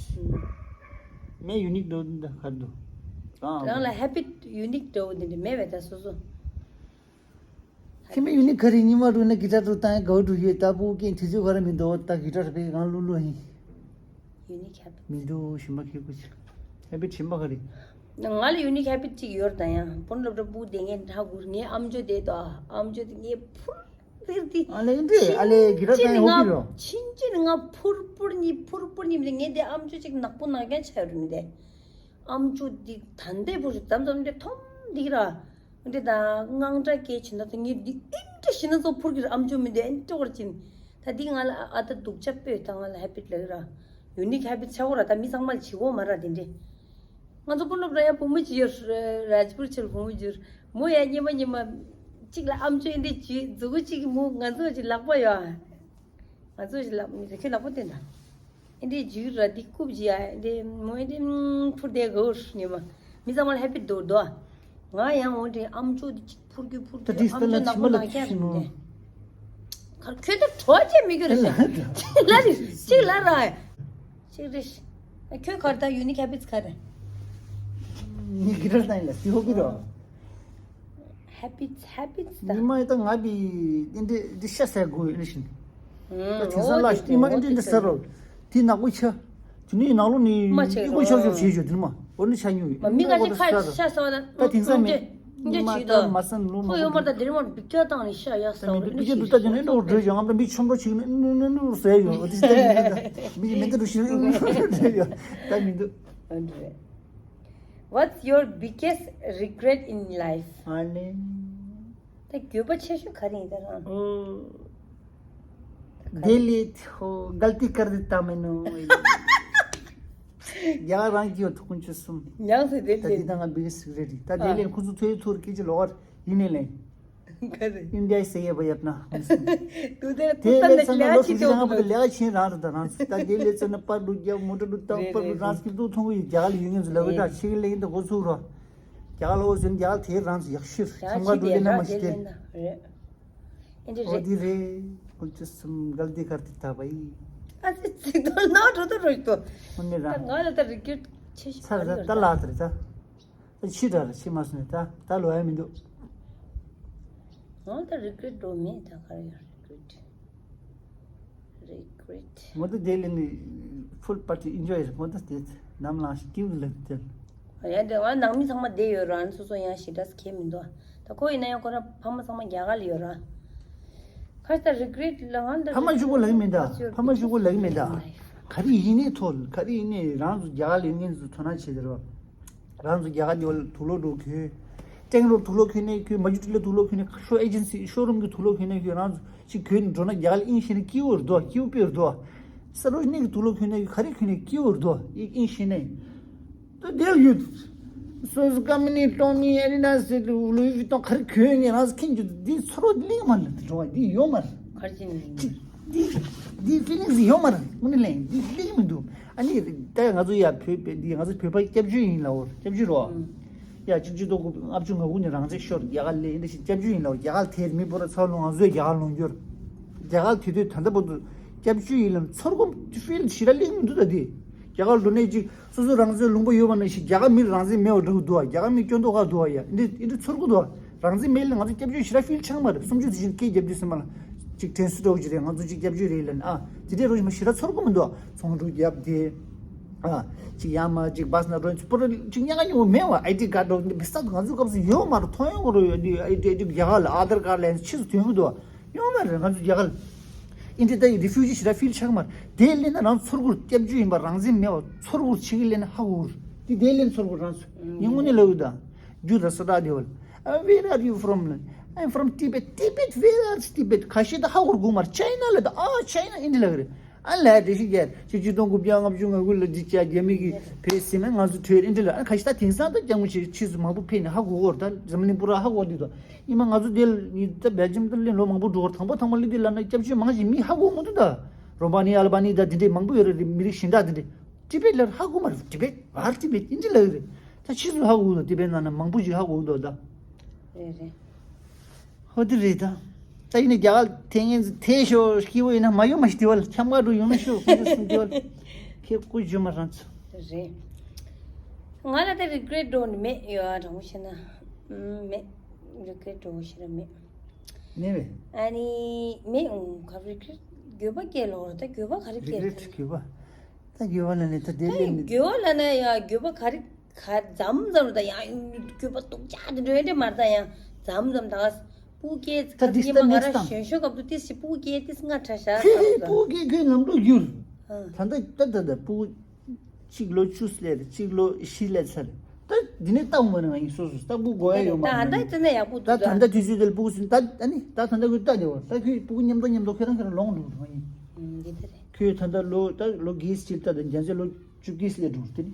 ངའི་ཡུ་ནིག་འདྲ་བོ་འདི་ག་རེ་འདུག་རང་ལ་ཧེ་བིཊ་ཡུ་ནིག་འདྲ་བོ་འདི་འདྲ་མེད་པས་ད་སོ་སོ། ཁྱེད་མའི་ཡུ་ནིག་ག་རེ། ཉི་མ་དྲུག་ན་གི་ཊར་དྲུག་བཏང་ཡ་དགའ་བོ་དྲུག་ཡོད་ད་པུ་ཀེན་དུས་ཚོད་ག་རེ་མི་འདུག་ད་གི་ཊར་བེ་གང་ལུ་ལུ་ཡིན། ཡུ་ནིག་ཧེ་བིཊ། མི་འདུག་ཞིམ་པ་ཁྱེད་ཀུ་ཅི། ཧེ་བིཊ་ཞིམ་པ་ག་རེ། ང་ལ་ཡུ་ནིག་ཧེ་བིཊ་ཅིག་ཡོད་ད་ཡང་པོན་སློབ་གྲྭ་པུ་དེ་ངས་ཧ་གུར་ངའི་ཨམ་ཅོ་དེ་དོ་ཨམ་ཅོ་དེ་ངས་ཕུར། ཨ་ལེ་འདི་ཨ་ལེ་གི་ར་ཏན་ཧོ་པི་རོ། ཕྱིན་ཅི་ང་ཕུར་ཕུར་ནི་ཕུར་ཕུར་ནི་མི་ངས་དེ་ཨམ་ཅོ་ཅིག་ནག་པོ་ནག་རྐྱང་ཆ་རུ་མི་དེ། ཨམ་ཅོ་འདི་ད་འདས་པོ་རི་དམ་དམ་འདི་ཐོམ་འདི་ར། འདི་ད་དངངས་སྐྲག་སྐྱེ་ཕྱིན་ན་ད་ངས་འདི་ཨིན་ཏྲ་ཤི་ན་ཚོ་ཕུར་གི་ར་ཨམ་ཅོ་མི་དེ་ཨིན་ཏྲ་བར་ཅིན། ད་འདི་ང་ལ་ཨ་ད་སྡུག་ཅག་པོས་ད་ང་ལ་ཧེ་བིཊ་ལ་གི་ར། ཡུ་ནིག་ཧེ་བིཊ་ཆ་བོ་ར་ད་མི་ཚང་མ་ལ་བྱི་གོ་མ་ར་དེ་འདྲས། ང་ཚོ་སྤུན་སློབ་ར་ཡ་བུ་མོ་ཅིག་ཡོད་ར་ཇི་པུར་ཆེར་བུ་མོ་ཅིག་ཡོད་མོ་ཡ་ཉི་མ་ཉི་མ་གཅིག་ལ་ཨམ་ཅོ་ཨིན་དེ་ཅི་མཛུ་གུ་གཅིག་གི་མོ་ང་ཚོ་ཅིག་ལག་པ་ཡོད་ང་ཚོ་ཅིག་ལག་མི་རེ་ཁྱོད་ལག་པ་བསྟན་ད་ཨིན་དེ་ཇུ་ར་དེ་རྐུབ་ཅི་ཡ་ཨིན་དེ་མོ་ཨིན་དེ་ཕུར་དེ་གོ་ཉི་མ་མི་ཚང་མ་ལ་ཧེ་བིཊ་འདུག་དོ། ང་ཡང་འོ་དེ་ཨམ་ཅོ་དེ་གཅིག་ཕུར་གི་ཕུར་གི་ཨམ་ཅོ་ནག་པོ་ནག་རྐྱང་རེད་མོ་དེ། ཁར་ཁྱོད་ད་གྲོགས་ཅན་མི་དགོས་རེད་ཤག་ཅིག་ལ་རེད་ཅིག་ལ་ར། ཅིག་རེད། ཁྱོད་གར་ད་ཡུ་ནིག་ཧེ་བིཊ་ག་རེད། ངས་གི་ཊར་བཏང་ཡིན་ལ་དེ་ཧོ་བི་རོ། Habits, habits ད། ཉི་མ་ཡི་ད་ང་བི་འདི་འདྲི་འདི་ཤ་ཟ་དགོས་ཡིན་ཞིང་། ད་དེང་སང་ཨོ་ལ་ཉི་མ་འདི་འདྲི་ཟ་རོ། དེ་ནག་པོ་ཆ། དེ་ནི་ནག་ལོ་ནི་མ་ཆེ་ཡི་གོ་ཤོར་ཤོར་བྱེད་ཞོ་དེ་ནི་མ། འོ་ནི་ཆ་ཉུ་ཡི། མ་མི་ཁ་ཤས་ཁ་ཤ་ཟ་བ་ད། ད་དེང་སང་མེད། འདི་ཇུས་ད། ཁོ་ཡོད་མར་ད་འདིར་མར་བི་ཀྱ་བཏང་ནས་ཤ་ཡག་ཟ་བ་རེད། མི་འདུག་ད་དེ་ནི་འགྲོ་འགྲོ་ཡོང་ང་མི་ཆོམ་འགྲོ་ཆིག་ནི་ནུ་ནུ་ནུ་ཟེར་ཡོང་། འོ་དེ་ལྟ་མི་འདུག་མི་མི་འདུག་རུ་ཤི་ནུ་ནུ་ནུ་ཟེར་ཡོང་། ད་མི་འདུག What's your biggest regret in life? ཨ་ལེ། ད་འགྱོད་པ་ཆེ་ཤོས་ག་རེ་ཡིན་ད་རང་། ओ दिल्ली हो गलती कर देता मैंने। ཡ་རང་གིས་ཐུག་ཀུན་ཆུ་སུམ། ཉང་སེ་དེ་ད་འདི་དང་ང་བི་སི་རེ་རེད། ད་དེ་ལས་ཁོ་ཚོ་ཐོས་ཐོར་སྐད་ཆ་ལོག་ཡིན་ནས་ལེན། ག་རེ། ཨིན་ཌི་ཡ་སེ་ཡ་བ་ཡབ་ན། དུ་དེ་དེ་ཐུག་ལས་ཙམ་ཚང་ན་ལ་ལོ་ལོ་ཅི་ཕྱི་ལ་ང་དོ་བ་ལས་ཀ་ཆེན་རང་རེད། ད་རང་ཚོ་ད་དེ་ལས་ཚང་ན་པར་འགྲོ་རྒྱབ་མོ་ཊ་འགྲོ་ད་པར་འགྲོ་རང་སྐྱིད་སྡུག་མཐོང་གི་ཡོད། རྒྱ་གར་ལ་ཡོད་ངེས་ཚོ་ལ་བི་ད་ཆེ་གི་ལས་ཡིན་ད་གོ་ཚུགས་རོགས། རྒྱ་གར་ལ་འོ་ཟེར་རྒྱ་གར་དེ་རང་ཚོ་ཡག་ཤོས་ཁྱིམ་ག་འགྲོ་དེ་ན་མ་ཤི་དེ། རེད། ཨེ་འདྲ་འོ་རེད། དེ་རེད། ཁོང་ཚོ་སུམ་གལ་ཏེ་གར་དེ་ད་བ་ཡིན། ཨ་ཙི་ཙི་དོ་ན་འགྲོ་དོ་རོ་ཞིག་དོ། ཁོང་ནི་རང་ང་ལ་ད་རི་ཀེཊ་ཆེ་ཤོས་ཚར་ད་ད་ལ་དེ་རེད་ད། ད་ཕྱི་དྲ་ར་ཕྱི་མ་སོང་ནས་ད་ད་ལོ་ཡ་མི་འདུག་ང་ད་རི་ཀེཊ་འགྲོ་མེད། ད་ག་རེ་ཡོད་རི་ཀེཊ། རི་ཀེཊ། ངོ་ད་དེ་ལས་ནི་ཕུལ་པར་ཊི་ཨིན་ཇོ་ཡི་རེད། ངོ་ད་དེ་ནམ་ལངས་ཤིག་སྐྱིད་ལ་དེ། ཡ་དེ་ང་ནང་མི་ཚང་མ་བསྡད་ཡོད་ར། སོ་སོ་ཡང་ཞེ་དྲག་ཁྱད་མི་འདུག་ད་ཁོ་ཡིན་ན་ཡང་ཁོ་ར་ཕ་མ་ཚང་མ་རྒྱ་གར་ལ་ཡོད་ར། ཁ་ཤས་ད་རི་ཀེཊ་ལ་ང་ད་ཕ་མ་གཅིག་པོ་ལག་མེད་ད། ཕ་མ་གཅིག་པོ་ལག་མེད་ད། ག་རེ་ཡིན་ནའི་ཐོག་ག་རེ་ཡིན་ནའི་རང་ཚོ་རྒྱ་གར་ལ་ཡོད་མཁན་ཚོ་དོ་སྣང་བྱེད་དེ་རོགས། རང་ཚོ་རྒྱ་གར་འདི་བ་ལ་དུག་ལོག་འགྲོ་གི། ཀྲེང་ལོར་དུག་ལོག་ཁྱོན་ནས་ཁྱོད་མ་ཇུ་ཏི་ལ་དུག་ལོག་ཁྱོན་ནས་ཤོ་ཨེ་ཇེན་སི་ཤོ་རུམ་གྱི་དུག་ལོག་ཁྱོན་ནས་ཁྱོད་རང་ཚོ་ཅིག་གྱོན་འགྲོ་ན་རྒྱ་གར་ཨིན་ཤེས་ནས་སྐྱིད་པོ་རེད་དོ། སྐྱིད་པོ་དཔེ་རེད་དོ། ས་རོ་ནས་ཀྱི་དུག་ལོག་ཁྱོན་ནས་ག་རེ་ཁྱོན་ནས་སྐྱིད་པོ་རེད་དོ། ཨིན་ཤེས་ནས། ད་དེར་ཡོད། སོ་སོ་ཀམ་པ་ནི་ཊོ་མི་ཨེ་ཌི་ཌ་སི་ལུ་ལུའི་ཝི་ཊོང་ག་རེ་གྱོན་ནས་རང་ཚོ་ཁྱིམ་གྱི་འདི་ཚོ་རོ་ལིང་མ་རེད། འགྲོ་བ་འདི་ཡོད་མ་རེད། གར་ཅན། འདི་འདི་ཕི་ལིང་སི་ཡོད་མ་རེད། དངོས་གནས་ལན་འདི་ལིང་མི་འདུག་ཨ་ནི་ད་ང་ཚོ་ཡ་བོད་པའི་འདི་ང་ཚོ་བོད་པ་སྐྱབས་བཅོལ་ཡིན་ལ་འོ། སྐྱབས་བཅོལ་རོ། ཡ་གཅིག་གཅིག་ཏོག་ལྔ་བཅུ་ང་དགུ་ནས་རང་བཙན་ཤོར་རྒྱ་གར་ལས་འདི་ཞིག་སྐྱབས་བཅོལ་ཡིན་ལ་འོ། རྒྱ་གར་དེར་མི་འབོར་ཚ་ལོ་ང་ཚོས་རྒྱ་གར་ལོངས་སྐྱོར། རྒྱ་གར་དེ་དུས་ད་ལྟ་བར་དུ་སྐྱབས་བཅོལ་ཡིན་ལ་ཚོར་སྒོམ་ཕི་ལ་ཞི་ར་ལིང་མི་འདུག་ད་དེ་རྒྱ་གར་འགྲོ་ནས་ཅིག་སོ་སོ་རང་བཙན་ལུང་པ་ཡོད་པ་ནང་བཞིན་རྒྱ་གར་མིར་རང་བཙན་མེད་པ་འདྲ་བོ་འདུག་ཨ། རྒྱ་གར་མི་སྐྱོན་འདོགས་ཁ་འདུག་ཨ། ཡ་འདི་འདི་འདྲ་ཚོར་གི་འདུག་ཨ། རང་བཙན་མེད་ལ་ང་ཚོ་སྐྱབས་བཅོལ་ཞེ་དྲག་ཕིལ་ཆགས་མ་རེད། སུམ་ཅུ་དེ་བཞིན་སྐད་རྒྱབ་དུས་ཙམ་པ་ལ་ཅིག་དྲན་གསོ་འདྲ་བོ་ཅིག་རེད། ང་ཚོ་ཅིག་སྐྱབས་བཅོལ་རེད་ལབ་ན་ཨ། དེ་འདྲའི་རོ་ཞིག་མ་ཞེ་དྲག་ཚོར་གི་མི་འདུག་ཨ། ཚོང་འགྲུལ་རྒྱབ་དེ་ཨ། ཅིག་ཡང་མ་ཅིག་བཱས་ན་འགྲོ་ཚུར་པོ་ར་ཅིག་ཉག་ག་ཉོ་མེད་བ། ཨའི་ཌི་ཀར་འདྲ་བོ་འདི་བི་ས་ང་ཚོ་སྐབས་སུ་ཡོད་མ་རེད། ཐོན་ཡོང་གི་རོ་ཡོད་འདི་ཨའི་ཌི་ཨའི་ཌི་རྒྱ་གར་ལ་ཨ་དར་ཀར་ལེན་ཕྱིས་སུ་ཐོན་གི་འདུག་ཨ། ཡོང་མ་རེད། ང་ཚོ་རྒྱ་གར་ཨིན་ཌི་ད་ཡི་རི་ཕིའུ་ཇི་ཞེ་དྲག་ཕིལ་ཆགས་མ་རེད། དེ་ལས་ན་རང་ཚོར་གུར་སྐྱབས་བཅོལ་ཡིན་པ་རང་བཙན་མེད་པ་ཚོར་གུར་ཆེ་གི་ལས་ན་ཧ་གོ་གུར་དེ་དེ་ལས་ཚོར་གུར་རང་ཚོ་ཉིན་ངོ་ནས་ལབ་ཡོད་ད། རྒྱུ་ད་ས་ད་དེ་བ་ལ། Where are you from? I'm from Tibet. Tibet? Where are Tibet? ཁ་ཤས་ད་ཧ་གོ་གུར་མ་རེད། ཅའི་ན་ལ་ད་ཨ་ཅའི་ན་ཨིན་ཌི་ལ་གི་རེད། ཨ་ལ་དེ་ཞིག་རྒྱལ་ཅི་ཅི་སྟོང་དགུ་བརྒྱ་ལྔ་བཅུ་ང་དགུ་ལ་འདི་ཅག་རྒྱ་མི་གི་བོད་སྲིད་མ་ང་ཚོ་ཐོས་ཨིན་ཌི་ལ། ཨ་ཁ་ཤས་ད་དེང་སང་ད་རྒྱ་མོ་ཆེ་ཆེ་སུ་མང་པོ་ཕེབས་ནས་ཧ་གོ་གོ་ད་འཛམ་གླིང་པུ་ར་ཧ་གོ་དུས་ད། ཉི་མ་ང་ཚོ་དེ་ལ་ད་སྦེལ་ཇམ་ད་ལ་ལོ་མང་པོ་འགྲོ་བར་དང་པོ་ཐང་པ་ལི་དེ་ལ་ན་སྐྱབས་བཅོལ་མང་ཞིག་མི་ཧ་གོ་མི་འདུག་ད་རོ་མ་ནི་ཨལ་བ་ནི་ད་དེ་འདྲས་མང་པོ་ཡོད་རེད། མི་རིགས་གཞན་དག་དེ་འདྲས་ཏི་བེད་ལ་ཧ་གོ་མ་རེད། ཏི་བེད་བར་ཏི་བེད་ཨིན་ཇི་ལ་ཡོད་རེད། ད་ཕྱིས་སུ་ཧ་གོ་གི་འདུག་ཏི་བེད་ནང་ན་མང་པོ་ཞིག་ཧ་གོ་གི་འདུག་ད། རེད་རེད། ཧོ་དེ་རེད་ད། ད་ཡིན་ནའི་རྒྱ་གར་དེ་ངན་དེ་ཤོ་སྐྱིད་པོ་ཡིན་ན་མ་ཡོང་མ་ཤི་དེ་བ་ལ་ཁྱམས་ཀ་འགྲོ་ཡོང་ན་ཤོ་ཁོ་ཚོ་སུན་དེ་བ་ལ་ཁྱེད་སྐུ་ཞུ་མ་རང་ཚོ། རེད། ང་ལ་ད་རི་ག་རེ་ཊི་འགྲོ་ནི་མེད་ཡོད་ཨ། དྲང་པོ་བཤད་ན། ཨུམ། མེད། རི་ག་རེ་ཊི་འགྲོ་ཤེས་ར་མེད། མེད་པས། ཨ་ནི་མེད། ཨུམ། ག་རི་ག་རེ་འགྱོད་པ་སྐྱེ་ལོ་ར་ད་འགྱོད་པ་ག་རེ་སྐྱེ་རི་ག་རེ་ཊི་འགྱོད་པ། ད་འགྱོད་པ་ལ་ནི་ད་དེ་ལས་ནི། འགྱོད་པ་ལ་ན་ཡ་འགྱོད་པ་ག་རེ་ག་ཙམ་ཙམ་ར་ད་ཡང་འགྱོད་པ་སྡུག་ཅག་དེ་འགྲོ་ཡ་འདྲེ་མར་ད་ཡང་ཙམ་ཙམ་ད་སྤུ་གེ་ད་ཁ་དེ་ཉི་མ་ང་ར་གཞོན་ཤོས་སྐབས་དུ་ཏི་སི་སྤུ་གེ་ཏི་སི་ང་ཁྲ་ཤ་ཁོས་སྤུ་གེ་ཁོས་ལམ་འགྲོ་རྒྱུར། ད་ད་ད་ད་སྤུ་གུ་གཅིག་ལོ་བཅུ་སླེབས་རེད། གཅིག་ལོ་བཞི་སླེབས་ཚར་རེད། ད་འདི་ནས་ལྟ་འོང་བ་ནི་ང་ཡིན་སོ་སོ་ལྟ་བུ་དགོས་ཡ་ཡོད་མ་རེད། ད་ད་ད་ན་ཡག་པོ་འདུག་ད་ད་ད་དུས་ཚོད་དེར་སྤུ་གུ་ཚུན་ད་ད་ནི་ད་ད་ད་ཁོས་ལྟ་བདེ་བ་ད་ཁོས་སྤུ་གུ་མཉམ་དུ་མཉམ་དུ་ཁོས་རང་ཁོས་རང་ལོང་འགྲོ་འགྲོ་ང་ཡིན། འདི་ད་རེད། ཁོས་ད་ད་ལོ་ད་ལོ་དགུ་ཅིག་ལྟ་ད་རྒྱ་ཚོད་ལོ་བཅུ་དགུ་སླེབས་འགྲོ་དེ་ནི།